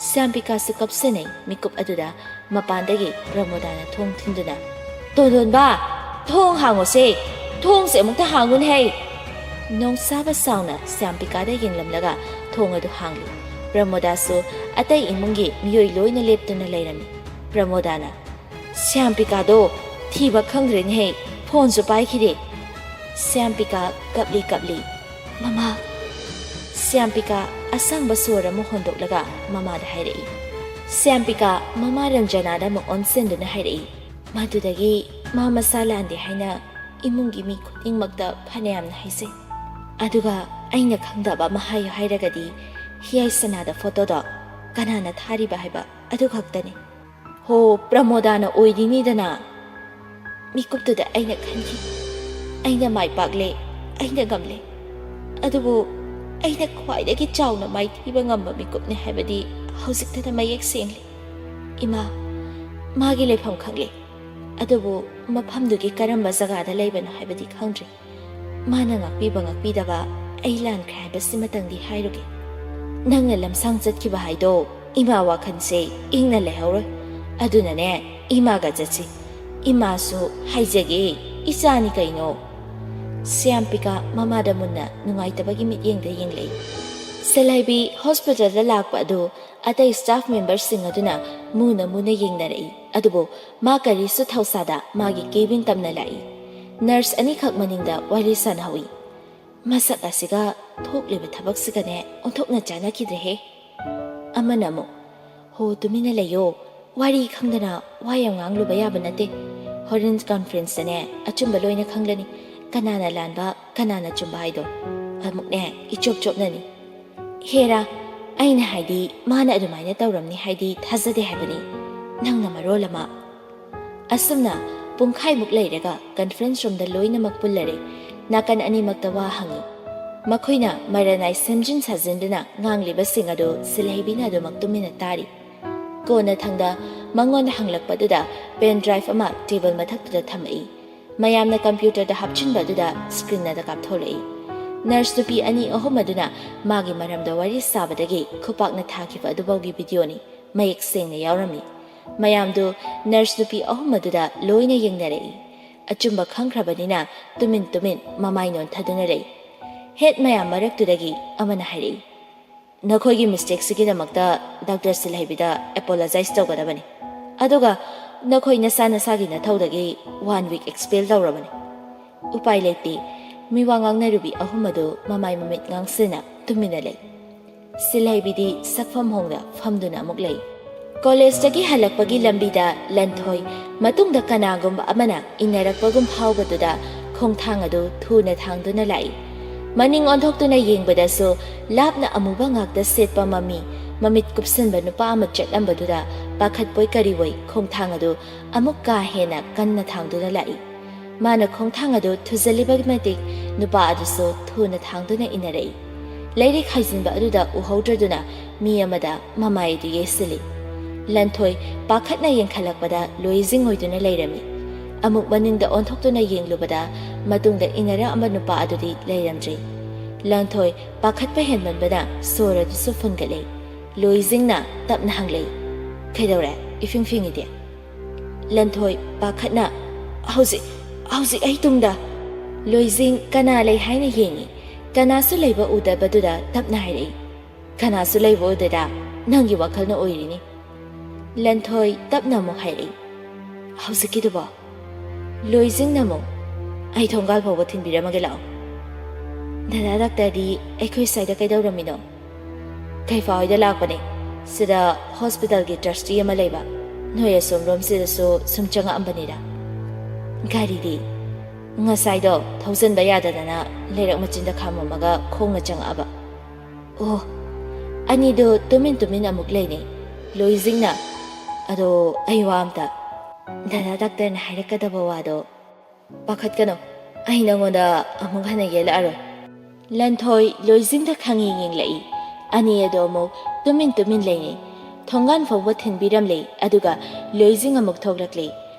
ꯁ꯭ꯌꯥꯝꯄꯤꯀꯥꯁꯨ ꯀꯞꯁꯤꯟꯅꯩ꯫ ꯃꯤꯀꯨꯞ ꯑꯗꯨꯗ ꯃꯄꯥꯟꯗꯒꯤ ꯄ꯭ꯔꯃꯣꯗꯥꯅ ꯊꯣꯡ ꯊꯤꯟꯗꯨꯅ, "ꯇꯣꯟꯗꯣꯟꯕ, ꯊꯣꯡ ꯍꯥꯡꯉꯣꯁꯦ, ꯊꯣꯡꯁꯦ ꯑꯃꯨꯛꯇ ꯍꯥꯡꯉꯨꯅꯦ ꯍꯩ!" ꯅꯣꯡꯁꯥꯕ ꯁꯥꯎꯅ ꯁ꯭ꯌꯥꯝꯄꯤꯀꯥꯗ ꯌꯦꯡꯂꯝꯂꯒ ꯊꯣꯡ ꯑꯗꯨ ꯍꯥꯡꯂꯤ꯫ ꯄ꯭ꯔꯃꯣꯗꯥꯁꯨ ꯑꯇꯩ ꯏꯃꯨꯡꯒꯤ ꯃꯤꯑꯣꯏ ꯂꯣꯏꯅ ꯂꯦꯞꯇꯨꯅ ꯂꯩꯔꯝꯃꯤ꯫ ꯄ꯭ꯔꯃꯣꯗꯥꯅ, "ꯁ꯭ꯌꯥꯝꯄꯤꯀꯥꯗꯣ ꯊꯤꯕ ꯈꯪꯗ꯭ꯔꯦꯅꯦꯍꯦ, ꯐꯣꯟꯁꯨ ꯄꯥꯏꯈꯤꯗꯦ꯫" ꯁ꯭ꯌꯥꯝꯄꯤꯀꯥ ꯀꯞꯂꯤ ꯀꯞꯂꯤ, "ꯃꯃꯥ꯫" ꯁ꯭ꯌꯥꯝꯄꯤꯀꯥ ꯑꯁꯥꯡꯕ ꯁꯣꯔ ꯑꯃ ꯍꯣꯟꯗꯣꯛꯂꯒ ꯃꯃꯥꯗ ꯍꯥꯏꯔꯛꯏ꯫ ꯁ꯭ꯌꯥꯝꯄꯤꯀꯥ ꯃꯃꯥ ꯔꯟꯖꯅꯥꯗ ꯑꯃꯨꯛ ꯑꯣꯟꯁꯤꯟꯗꯨꯅ ꯍꯥꯏꯔꯛꯏ, "ꯃꯗꯨꯗꯒꯤ ꯃꯥ ꯃꯁꯥ ꯂꯥꯟꯗꯦ ꯍꯥꯏꯅ ꯏꯃꯨꯡꯒꯤ ꯃꯤ ꯈꯨꯗꯤꯡꯃꯛꯇ ꯐꯅꯌꯥꯝꯅ ꯍꯥꯏꯖꯩ꯫ ꯑꯗꯨꯒ ꯑꯩꯅ ꯈꯪꯗꯕ ꯑꯃ ꯍꯥꯏꯌꯨ ꯍꯥꯏꯔꯒꯗꯤ, ꯍꯤꯌꯥꯏ ꯁꯅꯥꯗ ꯐꯣꯇꯣꯗꯣ ꯀꯅꯥꯅ ꯊꯥꯔꯤꯕ ꯍꯥꯏꯕ ꯑꯗꯨ ꯈꯛꯇꯅꯤ꯫ ꯍꯣ, ꯄ꯭ꯔꯃꯣꯗꯥꯅ ꯑꯣꯏꯔꯤꯅꯤꯗꯅ꯫ ꯃꯤꯀꯨꯞꯇꯨꯗ ꯑꯩꯅ ꯈꯟꯈꯤ, "ꯑꯩꯅ ꯃꯥꯏ ꯄꯥꯛꯂꯦ, ꯑꯩꯅ ꯉꯝꯂꯦ"꯫ ꯑꯗꯨꯕꯨ ꯑꯩꯅ ꯈ꯭ꯋꯥꯏꯗꯒꯤ ꯆꯥꯎꯅ ꯃꯥꯏꯊꯤꯕ ꯉꯝꯕ ꯃꯤꯀꯨꯞꯅꯤ ꯍꯥꯏꯕꯗꯤ ꯍꯧꯖꯤꯛꯇꯗ ꯃꯌꯦꯛ ꯁꯦꯡꯂꯤ꯫ ꯏꯃꯥ, ꯃꯥꯒꯤ ꯂꯩꯐꯝ ꯈꯪꯂꯦ, ꯑꯗꯨꯕꯨ ꯃꯐꯝꯗꯨꯒꯤ ꯀꯔꯝꯕ ꯖꯒꯥꯗ ꯂꯩꯕꯅꯣ ꯍꯥꯏꯕꯗꯤ ꯈꯪꯗ꯭ꯔꯤ꯫ ꯃꯥꯅ ꯉꯥꯛꯄꯤꯕ ꯉꯥꯛꯄꯤꯗꯕ ꯑꯩ ꯂꯥꯟꯈ꯭ꯔꯦ ꯍꯥꯏꯕꯁꯤꯃꯇꯪꯗꯤ ꯍꯥꯏꯔꯨꯒꯦ꯫ ꯅꯪꯅ ꯂꯝꯁꯥꯡ ꯆꯠꯈꯤꯕ ꯍꯥꯏꯗꯣ ꯏꯃꯥ ꯋꯥꯈꯜꯁꯦ ꯏꯪꯅ ꯂꯩꯍꯧꯔꯣꯏ꯫ ꯑꯗꯨꯅꯅꯦ, ꯏꯃꯥꯒ ꯆꯠꯁꯤ꯫ ꯏꯃꯥꯁꯨ ꯍꯥꯏꯖꯒꯦ, ꯏꯆꯥꯅꯤ ꯀꯩꯅꯣ꯫ ꯁ꯭ꯌꯥꯝꯄꯤꯀꯥ ꯃꯃꯥꯗ ꯃꯨꯟꯅ ꯅꯨꯡꯉꯥꯏꯇꯕꯒꯤ ꯃꯤꯠꯌꯦꯡꯗ ꯌꯦꯡꯂꯛꯏ꯫ ꯁꯦꯂꯥꯏꯕꯤ ꯍꯣꯁꯄꯤꯇꯥꯜꯗ ꯂꯥꯛꯄ ꯑꯗꯨ ꯑꯇꯩ ꯁ꯭ꯇꯥꯐ ꯃꯦꯝꯕꯔꯁꯤꯡ ꯑꯗꯨꯅ ꯃꯨꯅ ꯃꯨꯅ ꯌꯦꯡꯅꯔꯛꯏ꯫ ꯑꯗꯨꯕꯨ ꯃꯥ ꯀꯔꯤꯁꯨ ꯊꯧꯁꯥꯗ ꯃꯥꯒꯤ ꯀꯦꯕꯤꯟ ꯇꯝꯅ ꯂꯥꯛꯏ꯫ ꯅꯔꯁ ꯑꯅꯤꯈꯛ ꯃꯅꯤꯡꯗ ꯋꯥꯔꯤ ꯁꯥꯟꯅꯍꯧꯏ꯫ ꯃꯁꯛ ꯑꯁꯤꯒ ꯊꯣꯛꯂꯤꯕ ꯊꯕꯛꯁꯤꯒꯅꯦ ꯑꯣꯟꯊꯣꯛꯅ ꯆꯥꯟꯅꯈꯤꯗ꯭ꯔꯦꯍꯦ꯫ ꯑꯃꯅ ꯑꯃꯨꯛ, "ꯍꯣ, ꯇꯨꯃꯤꯟꯅ ꯂꯩꯌꯣ꯫ ꯋꯥꯔꯤ ꯈꯪꯗꯅ ꯋꯥ ꯌꯥꯝ ꯉꯥꯡꯂꯨꯕ ꯌꯥꯕ ꯅꯠꯇꯦ꯫ ꯍꯣꯔꯦꯟ ꯀꯟꯐ꯭ꯔꯦꯟꯁꯇꯅꯦ ꯑꯆꯨꯝꯕ ꯂꯣꯏꯅ ꯈꯪꯂꯅꯤ꯫ ꯀꯅꯥꯅ ꯂꯥꯟꯕ, ꯀꯅꯥꯅ ꯆꯨꯝꯕ ꯍꯥꯏꯗꯣ꯫ ꯑꯃꯨꯛꯅꯦ ꯏꯆꯣꯞ ꯆꯣꯞꯅꯅꯤ꯫ ꯍꯦꯔꯥ, ꯑꯩꯅ ꯍꯥꯏꯗꯤ ꯃꯥꯅ ꯑꯗꯨꯃꯥꯏꯅ ꯇꯧꯔꯝꯅꯤ ꯍꯥꯏꯗꯤ ꯊꯥꯖꯗꯦ ꯍꯥꯏꯕꯅꯤ꯫ ꯅꯪꯅ ꯃꯔꯣꯜ ꯑꯃ"꯫ ꯑꯁꯨꯝꯅ ꯄꯨꯡꯈꯥꯏꯃꯨꯛ ꯂꯩꯔꯒ ꯀꯟꯐꯔꯦꯟꯁ ꯔꯨꯝꯗ ꯂꯣꯏꯅꯃꯛ ꯄꯨꯜꯂꯔꯦ꯫ ꯅꯥꯀꯟ ꯑꯅꯤꯃꯛꯇ ꯋꯥ ꯍꯪꯉꯤ꯫ ꯃꯈꯣꯏꯅ ꯃꯔꯅꯥꯏ ꯁꯦꯝꯖꯤꯟ ꯁꯥꯖꯤꯟꯗꯨꯅ ꯉꯥꯡꯂꯤꯕꯁꯤꯡ ꯑꯗꯨ ꯁꯤꯜꯍꯩꯕꯤꯅ ꯑꯗꯨꯃꯛ ꯇꯨꯃꯤꯟꯅ ꯇꯥꯔꯤ꯫ ꯀꯣꯟꯅꯊꯪꯗ ꯃꯉꯣꯟꯗ ꯍꯪꯂꯛꯄꯗꯨꯗ ꯄꯦꯟ ꯗ꯭ꯔꯥꯏꯚ ꯑꯃ ꯇꯦꯕꯜ ꯃꯊꯛꯇꯨꯗ ꯊꯝꯃꯛꯏ꯫ ꯃꯌꯥꯝꯅ ꯀꯝꯄ꯭ꯌꯨꯇꯔꯗ ꯍꯥꯞꯆꯤꯟꯕ ꯑꯗꯨꯗ ꯁ꯭ꯀ꯭ꯔꯤꯟ ꯑꯗ ꯀꯥꯞꯊꯣꯛꯂꯛꯏ꯫ ꯅꯔꯁ ꯅꯨꯄꯤ ꯑꯅꯤ ꯑꯍꯨꯝ ꯑꯗꯨꯅ ꯃꯥꯒꯤ ꯃꯔꯝꯗ ꯋꯥꯔꯤ ꯁꯥꯕꯗꯒꯤ ꯈꯨꯄꯥꯛꯅ ꯊꯥꯈꯤꯕ ꯑꯗꯨꯐꯥꯎꯒꯤ ꯚꯤꯗꯤꯑꯣꯅꯤ꯫ ꯃꯌꯦꯛ ꯁꯦꯡꯅ ꯌꯥꯎꯔꯝꯃꯤ꯫ ꯃꯌꯥꯝꯗꯨ ꯅꯔꯁ ꯅꯨꯄꯤ ꯑꯍꯨꯝ ꯑꯗꯨꯗ ꯂꯣꯏꯅ ꯌꯦꯡꯅꯔꯛꯏ꯫ ꯑꯆꯨꯝꯕ ꯈꯪꯈ꯭ꯔꯕꯅꯤꯅ ꯇꯨꯃꯤꯟ ꯇꯨꯃꯤꯟ ꯃꯃꯥꯏ ꯅꯣꯟꯊꯗꯨꯅ ꯂꯩ꯫ ꯍꯦꯠ ꯃꯌꯥꯝ ꯃꯔꯛꯇꯨꯗꯒꯤ ꯑꯃꯅ ꯍꯥꯏꯔꯛꯏ, "ꯅꯈꯣꯏꯒꯤ ꯃꯤꯁꯇꯦꯛꯁꯤꯒꯤꯗꯃꯛꯇ ꯗꯥꯛꯇꯔ ꯁꯤꯜꯍꯩꯕꯤꯗ ꯑꯦꯄꯣꯂꯣꯖꯥꯏꯁ ꯇꯧꯒꯗꯕꯅꯤ꯫ ꯑꯗꯨꯒ ꯅꯈꯣꯏ ꯅꯁꯥ ꯅꯁꯥꯒꯤ ꯅꯊꯧꯗꯒꯤ ꯋꯥꯟ ꯋꯤꯛ ꯑꯦꯛꯁꯄꯦꯜ ꯇꯧꯔꯕꯅꯤ"꯫ ꯎꯄꯥꯏ ꯂꯩꯇꯦ꯫ ꯃꯤꯋꯥ ꯉꯥꯡꯅꯔꯨꯕꯤ ꯑꯍꯨꯝ ꯑꯗꯨ ꯃꯃꯥꯏ ꯃꯃꯤꯠ ꯉꯥꯡꯁꯤꯟꯅ ꯇꯨꯃꯤꯟꯅ ꯂꯩ꯫ ꯁꯤꯜꯍꯩꯕꯤꯗꯤ ꯁꯛꯐꯝ ꯍꯣꯡꯅ ꯐꯝꯗꯨꯅ ꯑꯃꯨꯛ ꯂꯩ꯫ ꯀꯣꯂꯦꯖꯇꯒꯤ ꯍꯜꯂꯛꯄꯒꯤ ꯂꯝꯕꯤꯗ ꯂꯟꯊꯣꯏ ꯃꯇꯨꯡꯗ ꯀꯅꯥꯒꯨꯝꯕ ꯑꯃꯅ ꯏꯟꯅꯔꯛꯄꯒꯨꯝ ꯐꯥꯎꯕꯗꯨꯗ ꯈꯣꯡꯊꯥꯡ ꯑꯗꯨ ꯊꯨꯅ ꯊꯥꯡꯗꯨꯅ ꯂꯥꯛꯏ꯫ ꯃꯅꯤꯡ ꯑꯣꯟꯊꯣꯛꯇꯨꯅ ꯌꯦꯡꯕꯗꯁꯨ ꯂꯥꯞꯅ ꯑꯃꯨꯕ ꯉꯥꯛꯇ ꯁꯦꯠꯄ ꯃꯃꯤ, ꯃꯃꯤꯠ ꯀꯨꯞꯁꯟꯕ ꯅꯨꯄꯥ ꯑꯃ ꯆꯠꯂꯝꯕꯗꯨꯗ ꯄꯥꯈꯠꯄꯣꯏ ꯀꯔꯤꯕꯣꯏ ꯈꯣꯡꯊꯥꯡ ꯑꯗꯨ ꯑꯃꯨꯛ ꯀꯥ ꯍꯦꯟꯅ ꯀꯟꯅ ꯊꯥꯡꯗꯨꯅ ꯂꯥꯛꯏ꯫ ꯃꯥꯅ ꯈꯣꯡꯊꯥꯡ ꯑꯗꯨ ꯊꯨꯖꯜꯂꯤꯕ ꯃꯇꯤꯛ ꯅꯨꯄꯥ ꯑꯗꯨꯁꯨ ꯊꯨꯅ ꯊꯥꯡꯗꯨꯅ ꯏꯟꯅꯔꯛꯏ꯫ ꯂꯩꯔꯤꯛ ꯍꯩꯖꯤꯟꯕ ꯑꯗꯨꯗ ꯎꯍꯧꯗ꯭ꯔꯗꯨꯅ ꯃꯤ ꯑꯃꯗ ꯃꯃꯥꯏ ꯑꯗꯨ ꯌꯩꯁꯤꯜꯂꯤ꯫ ꯂꯟꯊꯣꯏ ꯄꯥꯈꯠꯅ ꯌꯦꯡꯈꯠꯂꯛꯄꯗ ꯂꯣꯏꯖꯤꯡ ꯑꯣꯏꯗꯨꯅ ꯂꯩꯔꯝꯃꯤ꯫ ꯑꯃꯨꯛ ꯃꯅꯤꯡꯗ ꯑꯣꯟꯊꯣꯛꯇꯨꯅ ꯌꯦꯡꯂꯨꯕꯗ ꯃꯇꯨꯡꯗ ꯏꯟꯅꯔꯛꯑꯝꯕ ꯅꯨꯄꯥ ꯑꯗꯨꯗꯤ ꯂꯩꯔꯝꯗ꯭ꯔꯦ꯫ ꯂꯟꯊꯣꯏ ꯄꯥꯈꯠꯄ ꯍꯦꯟꯃꯟꯕꯅ ꯁꯣꯔ ꯑꯗꯨꯁꯨ ꯐꯨꯟꯒꯠꯂꯦ꯫ ꯂꯣꯏꯖꯤꯡꯅ ꯇꯞꯅ ꯍꯪꯂꯛꯏ, "ꯀꯩꯗꯧꯔꯦ? ꯏꯐꯤꯡ ꯐꯤꯡꯉꯤꯗꯤ?" ꯂꯟꯊꯣꯏ ꯄꯥꯈꯠꯅ, "ꯍꯧꯖꯤꯛ, ꯍꯧꯖꯤꯛ ꯑꯩ ꯇꯨꯡꯗ!" ꯂꯣꯏꯖꯤꯡ ꯀꯅꯥ ꯂꯩ ꯍꯥꯏꯅ ꯌꯦꯡꯉꯤ꯫ ꯀꯅꯥꯁꯨ ꯂꯩꯕ ꯎꯗꯕꯗꯨꯗ ꯇꯞꯅ ꯍꯥꯏꯔꯛꯏ, "ꯀꯅꯥꯁꯨ ꯂꯩꯕ ꯎꯗꯦꯗ, ꯅꯪꯒꯤ ꯋꯥꯈꯜꯅ ꯑꯣꯏꯔꯤꯅꯤ꯫" ꯂꯟꯊꯣꯏ ꯇꯞꯅ ꯑꯃꯨꯛ ꯍꯥꯏꯔꯛꯏ, "ꯍꯧꯖꯤꯛꯀꯤꯗꯨꯕꯣ?" ꯂꯣꯏꯖꯤꯡꯅ ꯑꯃꯨꯛ, "ꯑꯩ ꯊꯣꯡꯒꯥꯜ ꯐꯥꯎꯕ ꯊꯤꯟꯕꯤꯔꯝꯃꯒꯦ, ꯂꯥꯛꯑꯣ꯫" "ꯗꯗꯥ ꯗꯥꯛꯇꯔꯗꯤ ꯑꯩꯈꯣꯏ ꯁ꯭ꯋꯥꯏꯗ ꯀꯩꯗꯧꯔꯝꯃꯤꯅꯣ?" "ꯀꯩꯐꯥ ꯍꯣꯏꯗ ꯂꯥꯛꯄꯅꯦ꯫ ꯁꯤꯗ ꯍꯣꯁꯄꯤꯇꯥꯜꯒꯤ ꯇ꯭ꯔꯁꯇꯤ ꯑꯃ ꯂꯩꯕ, ꯅꯣꯏ ꯑꯁꯣꯝꯔꯣꯝꯁꯤꯗꯁꯨ ꯁꯨꯝ ꯆꯪꯉꯛꯑꯝꯕꯅꯤꯗ꯫" "ꯒꯥꯔꯤꯗꯤ?" "ꯉꯁꯥꯏꯗꯣ ꯊꯧꯖꯤꯟꯕ ꯌꯥꯗꯗꯅ ꯂꯩꯔꯛ ꯃꯆꯤꯟꯗ ꯈꯥꯝꯃꯝꯃꯒ ꯈꯣꯡꯅ ꯆꯪꯉꯛꯑꯕ꯫" "ꯑꯣ꯫" ꯑꯅꯤꯗꯨ ꯇꯨꯃꯤꯟ ꯇꯨꯃꯤꯟ ꯑꯃꯨꯛ ꯂꯩꯅꯩ꯫ ꯂꯣꯏꯖꯤꯡꯅ, "ꯑꯗꯣ ꯑꯩ ꯋꯥ ꯑꯝꯇ, ꯗꯗꯥ ꯗꯥꯛꯇꯔꯅ ꯍꯥꯏꯔꯛꯀꯗꯕ ꯋꯥꯗꯣ ꯄꯥꯈꯠꯀꯅꯨ, ꯑꯩ ꯅꯉꯣꯟꯗ ꯑꯃꯨꯛ ꯍꯟꯅ ꯌꯦꯜꯂꯛꯑꯔꯣꯏ꯫" ꯂꯟꯊꯣꯏ ꯂꯣꯏꯖꯤꯡꯗ ꯈꯪꯌꯦꯡ ꯌꯦꯡꯂꯛꯏ꯫ ꯑꯅꯤ ꯑꯗꯨ ꯑꯃꯨꯛ ꯇꯨꯃꯤꯟ ꯇꯨꯃꯤꯟ ꯂꯩꯅꯩ꯫ ꯊꯣꯡꯒꯥꯟ ꯐꯥꯎꯕ ꯊꯤꯟꯕꯤꯔꯝꯂꯦ, ꯑꯗꯨꯒ ꯂꯣꯏꯖꯤꯡ ꯑꯃꯨꯛ ꯊꯣꯛꯂꯛꯂꯦ꯫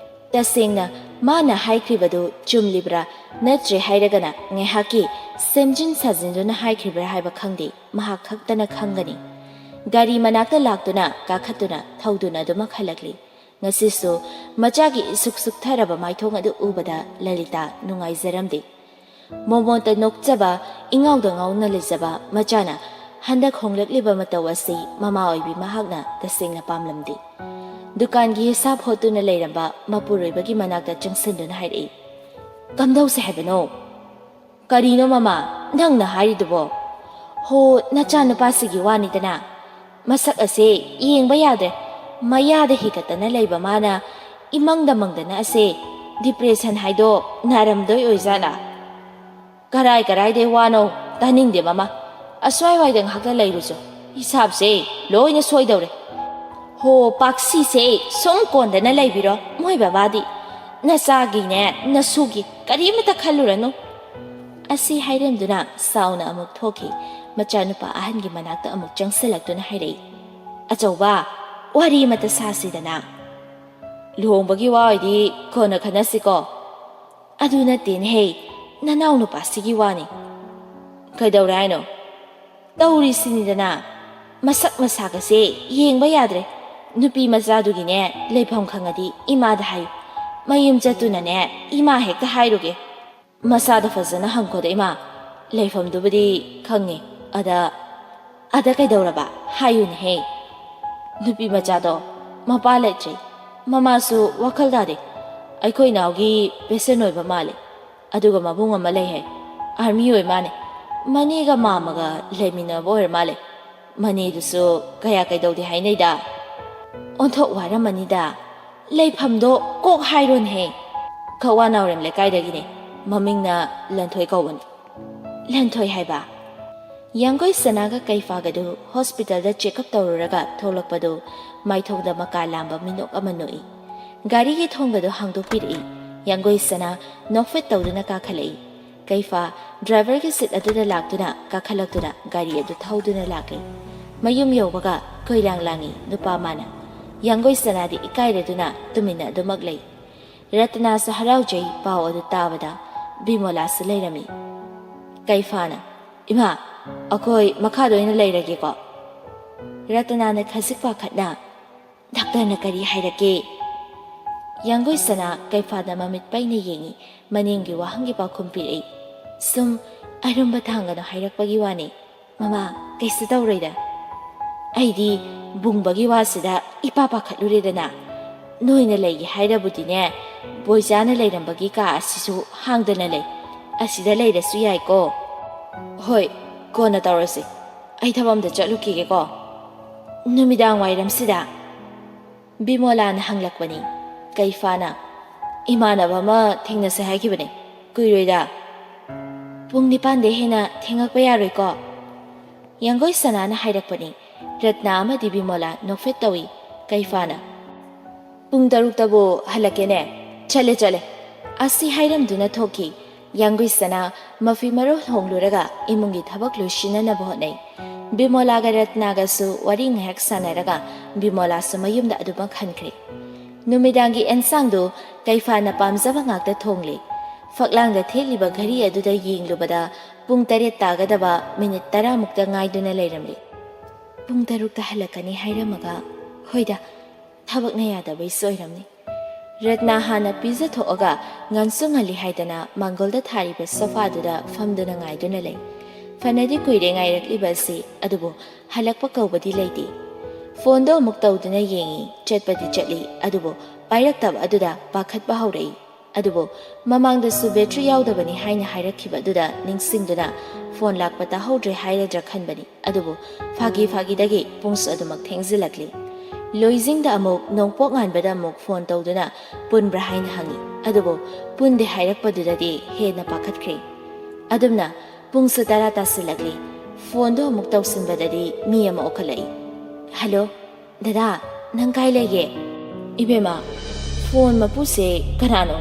ꯇꯁꯦꯡꯅ ꯃꯥꯅ ꯍꯥꯏꯈ꯭ꯔꯤꯕꯗꯨ ꯆꯨꯝꯂꯤꯕ꯭ꯔꯥ, ꯅꯠꯇ꯭ꯔꯦ ꯍꯥꯏꯔꯒꯅ ꯉꯥꯏꯍꯥꯛꯀꯤ ꯁꯦꯝꯖꯤꯟ ꯁꯥꯖꯤꯟꯗꯨꯅ ꯍꯥꯏꯈ꯭ꯔꯤꯕ꯭ꯔꯥ ꯍꯥꯏꯕ ꯈꯪꯗꯦ, ꯃꯍꯥꯛ ꯈꯛꯇꯅ ꯈꯪꯒꯅꯤ꯫ ꯒꯥꯔꯤ ꯃꯅꯥꯛꯇ ꯂꯥꯛꯇꯨꯅ ꯀꯥꯈꯠꯇꯨꯅ ꯊꯧꯗꯨꯅ ꯑꯗꯨꯃꯛ ꯍꯜꯂꯛꯂꯤ꯫ ꯉꯁꯤꯁꯨ ꯃꯆꯥꯒꯤ ꯏꯁꯨꯛ ꯁꯨꯛꯊꯔꯕ ꯃꯥꯏꯊꯣꯡ ꯑꯗꯨ ꯎꯕꯗ ꯂꯂꯤꯇꯥ ꯅꯨꯡꯉꯥꯏꯖꯔꯝꯗꯦ꯫ ꯃꯣꯃꯣꯟꯇ ꯅꯣꯛꯆꯕ, ꯏꯉꯥꯎꯗ ꯉꯥꯎꯅ ꯂꯩꯖꯕ ꯃꯆꯥꯅ ꯍꯟꯗꯛ ꯍꯣꯡꯂꯛꯂꯤꯕ ꯃꯇꯧ ꯑꯁꯤ ꯃꯃꯥ ꯑꯣꯏꯕꯤ ꯃꯍꯥꯛꯅ ꯇꯁꯦꯡꯅ ꯄꯥꯝꯂꯝꯗꯦ꯫ ꯗꯨꯀꯥꯟꯒꯤ ꯍꯤꯁꯥꯞ ꯍꯣꯠꯇꯨꯅ ꯂꯩꯔꯝꯕ ꯃꯄꯨꯔꯣꯏꯕꯒꯤ ꯃꯅꯥꯛꯇ ꯆꯪꯁꯤꯟꯗꯨꯅ ꯍꯥꯏꯔꯛꯏ, "ꯀꯝꯗꯧꯁꯦ ꯍꯥꯏꯕꯅꯣ?" "ꯀꯔꯤꯅꯣ ꯃꯃꯥ ꯅꯪꯅ ꯍꯥꯏꯔꯤꯗꯨꯕꯣ? ꯍꯣ, ꯅꯆꯥꯅꯨꯄꯥꯁꯤꯒꯤ ꯋꯥꯅꯤꯗꯅ꯫ ꯃꯁꯛ ꯑꯁꯦ ꯌꯦꯡꯕ ꯌꯥꯗ꯭ꯔꯦ꯫ ꯃꯌꯥꯗ ꯍꯤꯒꯠꯇꯅ ꯂꯩꯕ ꯃꯥꯅ ꯏꯃꯪꯗ ꯃꯪꯗꯅ ꯑꯁꯦ ꯗꯤꯄ꯭ꯔꯦꯁꯟ ꯍꯥꯏꯗꯣ ꯅꯥꯔꯝꯗꯣꯏ ꯑꯣꯏꯖꯥꯠꯂꯥ?" "ꯀꯔꯥꯏ ꯀꯔꯥꯏꯗꯩ ꯋꯥꯅꯣ? ꯇꯥꯅꯤꯡꯗꯦ ꯃꯃꯥ꯫ ꯑꯁ꯭ꯋꯥꯏꯋꯥꯏꯗ ꯉꯥꯏꯍꯥꯛꯇ ꯂꯩꯔꯨꯆꯣ꯫ ꯍꯤꯁꯥꯞꯁꯦ ꯂꯣꯏꯅ ꯁꯣꯏꯗꯧꯔꯦ꯫ ꯍꯣ, ꯄꯥꯛꯁꯤꯁꯦ ꯁꯨꯝ ꯀꯣꯟꯗꯅ ꯂꯩꯕꯤꯔꯣ ꯃꯣꯏ ꯕꯕꯥꯗꯤ꯫ ꯅꯆꯥꯒꯤꯅꯦ ꯅꯁꯨꯒꯤ ꯀꯔꯤꯃꯇ ꯈꯜꯂꯨꯔꯅꯨ"꯫ ꯑꯁꯤ ꯍꯥꯏꯔꯦꯝꯗꯨꯅ ꯁꯥꯎꯅ ꯑꯃꯨꯛ ꯊꯣꯛꯈꯤ꯫ ꯃꯆꯥꯅꯨꯄꯥ ꯑꯍꯟꯒꯤ ꯃꯅꯥꯛꯇ ꯑꯃꯨꯛ ꯆꯪꯁꯤꯜꯂꯛꯇꯨꯅ ꯍꯥꯏꯔꯛꯏ, "ꯑꯆꯧꯕ, ꯋꯥꯔꯤ ꯑꯃꯇ ꯁꯥꯁꯤꯗꯅ꯫ ꯂꯨꯍꯣꯡꯕꯒꯤ ꯋꯥ ꯑꯣꯏꯗꯤ ꯀꯣꯟꯅ ꯈꯟꯅꯁꯤꯀꯣ꯫ ꯑꯗꯨ ꯅꯠꯇꯦꯅꯦꯍꯦ, ꯅꯅꯥꯎ ꯅꯨꯄꯥꯁꯤꯒꯤ ꯋꯥꯅꯤ"꯫ "ꯀꯩꯗꯧꯔꯦ ꯍꯥꯏꯅꯣ?" "ꯇꯧꯔꯤꯁꯤꯅꯤꯗꯅ, ꯃꯁꯛ ꯃꯁꯥꯒꯁꯦ ꯌꯦꯡꯕ ꯌꯥꯗ꯭ꯔꯦ꯫ ꯅꯨꯄꯤ ꯃꯆꯥꯗꯨꯒꯤꯅꯦ ꯂꯩꯐꯝ ꯈꯪꯉꯗꯤ ꯏꯃꯥꯗ ꯍꯥꯏꯌꯨ꯫ ꯃꯌꯨꯝ ꯆꯠꯇꯨꯅꯅꯦ ꯏꯃꯥ ꯍꯦꯛꯇ ꯍꯥꯏꯔꯨꯒꯦ"꯫ "ꯃꯁꯥꯗ ꯐꯖꯅ ꯍꯪꯈꯣꯗ ꯏꯃꯥ꯫ ꯂꯩꯐꯝꯗꯨꯕꯨꯗꯤ ꯈꯪꯉꯦ꯫ ꯑꯗ"꯫ "ꯑꯗ ꯀꯩꯗꯧꯔꯕ? ꯍꯥꯏꯌꯨꯅꯦꯍꯦ"꯫ "ꯅꯨꯄꯤ ꯃꯆꯥꯗꯣ ꯃꯄꯥ ꯂꯩꯇ꯭ꯔꯦ꯫ ꯃꯃꯥꯁꯨ ꯋꯥꯈꯜ ꯇꯥꯗꯦ꯫ ꯑꯩꯈꯣꯏ ꯏꯅꯥꯎꯒꯤ ꯄꯦꯁꯦꯟ ꯑꯣꯏꯕ ꯃꯥꯜꯂꯦ꯫ ꯑꯗꯨꯒ ꯃꯕꯨꯡ ꯑꯃ ꯂꯩ ꯍꯥꯏ꯫ ꯑꯥꯔꯃꯤ ꯑꯣꯏ ꯃꯥꯅꯦ꯫ ꯃꯅꯦꯒ ꯃꯥꯝꯃꯒ ꯂꯩꯃꯤꯟꯅꯕ ꯑꯣꯏꯔ ꯃꯥꯜꯂꯦ꯫ ꯃꯅꯦꯗꯨꯁꯨ ꯀꯌꯥ ꯀꯩꯗꯧꯗꯦ ꯍꯥꯏꯅꯩꯗ"꯫ "ꯑꯣꯟꯊꯣꯛ ꯋꯥꯔꯝꯃꯅꯤꯗ꯫ ꯂꯩꯐꯝꯗꯣ ꯀꯣꯛ ꯍꯥꯏꯔꯣꯅꯦꯍꯦ"꯫ "ꯈꯋꯥ ꯅꯥꯎꯔꯦꯝ ꯂꯩꯀꯥꯏꯗꯒꯤꯅꯦ꯫ ꯃꯃꯤꯡꯅ ꯂꯟꯊꯣꯏ ꯀꯧꯕꯅꯤ"꯫ "ꯂꯟꯊꯣꯏ ꯍꯥꯏꯕ"꯫ ꯌꯥꯡꯒꯣꯏ ꯁꯅꯥꯒ ꯀꯩꯐꯥꯒꯗꯨ ꯍꯣꯁꯄꯤꯇꯥꯜꯗ ꯆꯦꯛꯑꯞ ꯇꯧꯔꯨꯔꯒ ꯊꯣꯛꯂꯛꯄꯗꯨ ꯃꯥꯏꯊꯣꯡꯗ ꯃꯀꯥ ꯂꯥꯝꯕ ꯃꯤꯅꯣꯛ ꯑꯃ ꯅꯣꯛꯏ꯫ ꯒꯥꯔꯤꯒꯤ ꯊꯣꯡꯒꯗꯨ ꯍꯥꯡꯗꯣꯛꯄꯤꯔꯛꯏ꯫ ꯌꯥꯡꯒꯣꯏ ꯁꯅꯥ ꯅꯣꯛꯐꯦꯠ ꯇꯧꯗꯨꯅ ꯀꯥꯈꯠꯂꯛꯏ꯫ ꯀꯩꯐꯥ ꯗ꯭ꯔꯥꯏꯚꯔꯒꯤ ꯁꯤꯠ ꯑꯗꯨꯗ ꯂꯥꯛꯇꯨꯅ ꯀꯥꯈꯠꯂꯛꯇꯨꯅ ꯒꯥꯔꯤ ꯑꯗꯨ ꯊꯧꯗꯨꯅ ꯂꯥꯛꯂꯤ꯫ ꯃꯌꯨꯝ ꯌꯧꯕꯒ ꯀꯣꯏꯂꯥꯡ ꯂꯥꯡꯏ ꯅꯨꯄꯥ ꯑꯃꯅ꯫ ꯌꯥꯡꯒꯣꯏ ꯁꯅꯥꯗꯤ ꯏꯀꯥꯏꯔꯗꯨꯅ ꯇꯨꯃꯤꯟꯅ ꯑꯗꯨꯃꯛ ꯂꯩ꯫ ꯔꯇꯅꯥꯁꯨ ꯍꯔꯥꯎꯖꯩ ꯄꯥꯎ ꯑꯗꯨ ꯇꯥꯕꯗ꯫ ꯕꯤꯃꯣꯂꯥꯁꯨ ꯂꯩꯔꯝꯃꯤ꯫ ꯀꯩꯐꯥꯅ, "ꯏꯃꯥ, ꯑꯩꯈꯣꯏ ꯃꯈꯥꯗ ꯑꯣꯏꯅ ꯂꯩꯔꯒꯦꯀꯣ"꯫ ꯔꯇꯅꯥꯅ ꯈꯖꯤꯛ ꯄꯥꯈꯠꯅ, "ꯗꯥꯛꯇꯔꯅ ꯀꯔꯤ ꯍꯥꯏꯔꯛꯀꯦ?" ꯌꯥꯡꯒꯣꯏ ꯁꯅꯥ ꯀꯩꯐꯥꯗ ꯃꯃꯤꯠ ꯄꯩꯅ ꯌꯦꯡꯏ꯫ ꯃꯅꯦꯝꯒꯤ ꯋꯥꯍꯪꯒꯤ ꯄꯥꯎꯈꯨꯝ ꯄꯤꯔꯛꯏ꯫ "ꯁꯨꯝ ꯑꯔꯨꯝꯕ ꯊꯥꯡꯒꯅꯨ ꯍꯥꯏꯔꯛꯄꯒꯤ ꯋꯥꯅꯤ꯫ ꯃꯃꯥ, ꯀꯩꯁꯨ ꯇꯧꯔꯣꯏꯗ꯫ ꯑꯩꯗꯤ ꯕꯨꯡꯕꯒꯤ ꯋꯥꯁꯤꯗ ꯏꯄꯥ ꯄꯥꯈꯠꯂꯨꯔꯦꯗꯅ꯫ ꯅꯣꯏꯅ ꯂꯩꯒꯦ ꯍꯥꯏꯔꯕꯨꯗꯤꯅꯦ, ꯕꯣꯏꯆꯥꯅ ꯂꯩꯔꯝꯕꯒꯤ ꯀꯥ ꯑꯁꯤꯁꯨ ꯍꯥꯡꯗꯅ ꯂꯩ꯫ ꯑꯁꯤꯗ ꯂꯩꯔꯁꯨ ꯌꯥꯏꯀꯣ"꯫ "ꯍꯣꯏ, ꯀꯣꯟꯅ ꯇꯧꯔꯁꯤ꯫ ꯑꯩ ꯊꯕꯛ ꯑꯝꯗ ꯆꯠꯂꯨꯈꯤꯒꯦꯀꯣ"꯫ "ꯅꯨꯃꯤꯗꯥꯡ ꯋꯥꯏꯔꯝꯁꯤꯗ?" ꯕꯤꯃꯣꯂꯥꯅ ꯍꯪꯂꯛꯄꯅꯤ꯫ ꯀꯩꯐꯥꯅ, "ꯏꯃꯥꯟꯅꯕ ꯑꯃ ꯊꯦꯡꯅꯁꯦ ꯍꯥꯏꯈꯤꯕꯅꯦ, ꯀꯨꯏꯔꯣꯏꯗ"꯫ "ꯄꯨꯡ ꯅꯤꯄꯥꯟꯗꯩ ꯍꯦꯟꯅ ꯊꯦꯡꯉꯛꯄ ꯌꯥꯔꯣꯏꯀꯣ?" ꯌꯥꯡꯒꯣꯏ ꯁꯅꯥꯅ ꯍꯥꯏꯔꯛꯄꯅꯤ꯫ ꯔꯠꯅꯥ ꯑꯃꯗꯤ ꯕꯤꯃꯣꯂꯥ ꯅꯣꯛꯐꯦꯠ ꯇꯧꯏ꯫ ꯀꯩꯐꯥꯅ, "ꯄꯨꯡ ꯇꯔꯨꯛꯇꯕꯨ ꯍꯜꯂꯛꯀꯦꯅꯦ꯫ ꯆꯠꯂꯦ, ꯆꯠꯂꯦ," ꯑꯁꯤ ꯍꯥꯏꯔꯝꯗꯨꯅ ꯊꯣꯛꯈꯤ꯫ ꯌꯥꯡꯒꯣꯏ ꯁꯅꯥ ꯃꯐꯤ ꯃꯔꯣꯜ ꯍꯣꯡꯂꯨꯔꯒ ꯏꯃꯨꯡꯒꯤ ꯊꯕꯛ ꯂꯣꯏꯁꯤꯟꯅꯅꯕ ꯍꯣꯠꯅꯩ꯫ ꯕꯤꯃꯣꯂꯥꯒ ꯔꯠꯅꯥꯒꯁꯨ ꯋꯥꯔꯤ ꯉꯥꯏꯍꯥꯛ ꯁꯥꯟꯅꯔꯒ ꯕꯤꯃꯣꯂꯥꯁꯨ ꯃꯌꯨꯝꯗ ꯑꯗꯨꯃꯛ ꯍꯟꯈ꯭ꯔꯦ꯫ ꯅꯨꯃꯤꯗꯥꯡꯒꯤ ꯑꯦꯟꯁꯥꯡꯗꯨ ꯀꯩꯐꯥꯅ ꯄꯥꯝꯖꯕ ꯉꯥꯛꯇ ꯊꯣꯡꯂꯤ꯫ ꯐꯛꯂꯥꯡꯗ ꯊꯦꯠꯂꯤꯕ ꯘꯔꯤ ꯑꯗꯨꯗ ꯌꯦꯡꯂꯨꯕꯗ ꯄꯨꯡ ꯇꯔꯦꯠ ꯇꯥꯒꯗꯕ ꯃꯤꯅꯤꯠ ꯇꯔꯥꯃꯨꯛꯇ ꯉꯥꯏꯗꯨꯅ ꯂꯩꯔꯝꯂꯤ꯫ "ꯄꯨꯡ ꯇꯔꯨꯛꯇ ꯍꯜꯂꯛꯀꯅꯤ ꯍꯥꯏꯔꯝꯃꯒ, ꯍꯣꯏꯗ, ꯊꯕꯛꯅ ꯌꯥꯗꯕꯩꯁꯨ ꯑꯣꯏꯔꯝꯅꯤ꯫" ꯔꯠꯅꯥ ꯍꯥꯟꯅ ꯄꯤꯖꯊꯣꯛꯑꯒ ꯉꯟꯁꯨ ꯉꯜꯂꯤ ꯍꯥꯏꯗꯅ ꯃꯥꯡꯒꯣꯜꯗ ꯊꯥꯔꯤꯕ ꯁꯣꯐꯥꯗꯨꯗ ꯐꯝꯗꯨꯅ ꯉꯥꯏꯗꯨꯅ ꯂꯩ꯫ ꯐꯅꯗꯤ ꯀꯨꯏꯔꯦ ꯉꯥꯏꯔꯛꯂꯤꯕ ꯑꯁꯤ, ꯑꯗꯨꯕꯨ ꯍꯜꯂꯛꯄ ꯀꯧꯕꯗꯤ ꯂꯩꯇꯦ꯫ ꯐꯣꯟꯗꯣ ꯑꯃꯨꯛ ꯇꯧꯗꯨꯅ ꯌꯦꯡꯏ, ꯆꯠꯄꯗꯤ ꯆꯠꯂꯤ, ꯑꯗꯨꯕꯨ ꯄꯥꯏꯔꯛꯇꯕ ꯑꯗꯨꯗ ꯄꯥꯈꯠꯄ ꯍꯧꯔꯛꯏ꯫ ꯑꯗꯨꯕꯨ ꯃꯃꯥꯡꯗꯁꯨ ꯕꯦꯇ꯭ꯔꯤ ꯌꯥꯎꯗꯕꯅꯤ ꯍꯥꯏꯅ ꯍꯥꯏꯔꯛꯈꯤꯕ ꯑꯗꯨꯗ ꯅꯤꯡꯁꯤꯡꯗꯨꯅ ꯐꯣꯟ ꯂꯥꯛꯄ ꯇꯥꯍꯧꯗ꯭ꯔꯦ ꯍꯥꯏꯔꯗ꯭ꯔꯥ ꯈꯟꯕꯅꯤ꯫ ꯑꯗꯨꯕꯨ ꯐꯥꯒꯤ ꯐꯥꯒꯤꯗꯒꯤ ꯄꯨꯡꯁꯨ ꯑꯗꯨꯃꯛ ꯊꯦꯡꯖꯤꯜꯂꯛꯂꯤ꯫ ꯂꯣꯏꯖꯤꯡꯗ ꯑꯃꯨꯛ ꯅꯣꯡꯄꯣꯛ ꯉꯥꯟꯕꯗ ꯑꯃꯨꯛ ꯐꯣꯟ ꯇꯧꯗꯨꯅ ꯄꯨꯟꯕ꯭ꯔꯥ ꯍꯥꯏꯅ ꯍꯪꯉꯤ꯫ ꯑꯗꯨꯕꯨ ꯄꯨꯟꯗꯦ ꯍꯥꯏꯔꯛꯄꯗꯨꯗꯗꯤ ꯍꯦꯟꯅ ꯄꯥꯈꯠꯈ꯭ꯔꯦ꯫ ꯑꯗꯨꯝꯅ ꯄꯨꯡꯁꯨ ꯇꯔꯥ ꯇꯥꯁꯤꯜꯂꯛꯂꯤ꯫ ꯐꯣꯟꯗꯣ ꯑꯃꯨꯛ ꯇꯧꯁꯤꯟꯕꯗꯗꯤ ꯃꯤ ꯑꯃ ꯑꯣꯟꯈꯠꯂꯛꯏ꯫ "ꯍꯜꯂꯣ, ꯗꯗꯥ, ꯅꯪ ꯀꯥꯏ ꯂꯩꯒꯦ?" "ꯏꯕꯦꯝꯃ, ꯐꯣꯟ ꯃꯄꯨꯁꯦ ꯀꯅꯥꯅꯣ?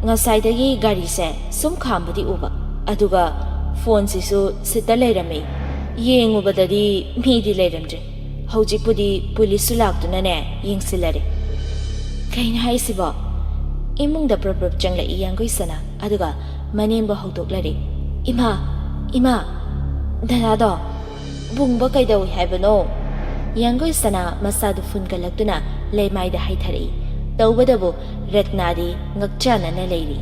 ꯉꯁꯥꯏꯗꯒꯤ ꯒꯥꯔꯤꯁꯦ ꯁꯨꯝ ꯈꯥꯝꯕꯗꯤ ꯎꯕ, ꯑꯗꯨꯒ ꯐꯣꯟꯁꯤꯁꯨ ꯁꯤꯠꯇ ꯂꯩꯔꯝꯃꯤ꯫ ꯌꯦꯡꯉꯨꯕꯗꯗꯤ ꯃꯤꯗꯤ ꯂꯩꯔꯝꯗ꯭ꯔꯦ꯫ ꯍꯧꯖꯤꯛꯄꯨꯗꯤ ꯄꯨꯂꯤꯁꯁꯨ ꯂꯥꯛꯇꯨꯅꯅꯦ ꯌꯦꯡꯁꯤꯜꯂꯔꯦ꯫" "ꯀꯩꯅꯣ ꯍꯥꯏꯁꯤꯕꯣ?" ꯏꯃꯨꯡꯗ ꯄ꯭ꯔꯞ ꯄ꯭ꯔꯞ ꯆꯪꯂꯛꯏ ꯌꯥꯡꯒꯣꯏ ꯁꯅꯥ, ꯑꯗꯨꯒ ꯃꯅꯦꯝꯕ ꯍꯧꯗꯣꯛꯂꯔꯦ꯫ "ꯏꯃꯥ, ꯏꯃꯥ, ꯗꯗꯥꯗꯣ ꯕꯨꯡꯕ ꯀꯩꯗꯧꯏ ꯍꯥꯏꯕꯅꯣ?" ꯌꯥꯡꯒꯣꯏ ꯁꯅꯥ ꯃꯁꯥꯗꯨ ꯐꯨꯟꯒꯠꯂꯛꯇꯨꯅ ꯂꯩꯃꯥꯏꯗ ꯍꯥꯏꯊꯔꯛꯏ꯫ ꯇꯧꯕꯗꯕꯨ ꯔꯠꯅꯥꯗꯤ ꯉꯛꯆꯥꯅꯅ ꯂꯩꯔꯤ꯫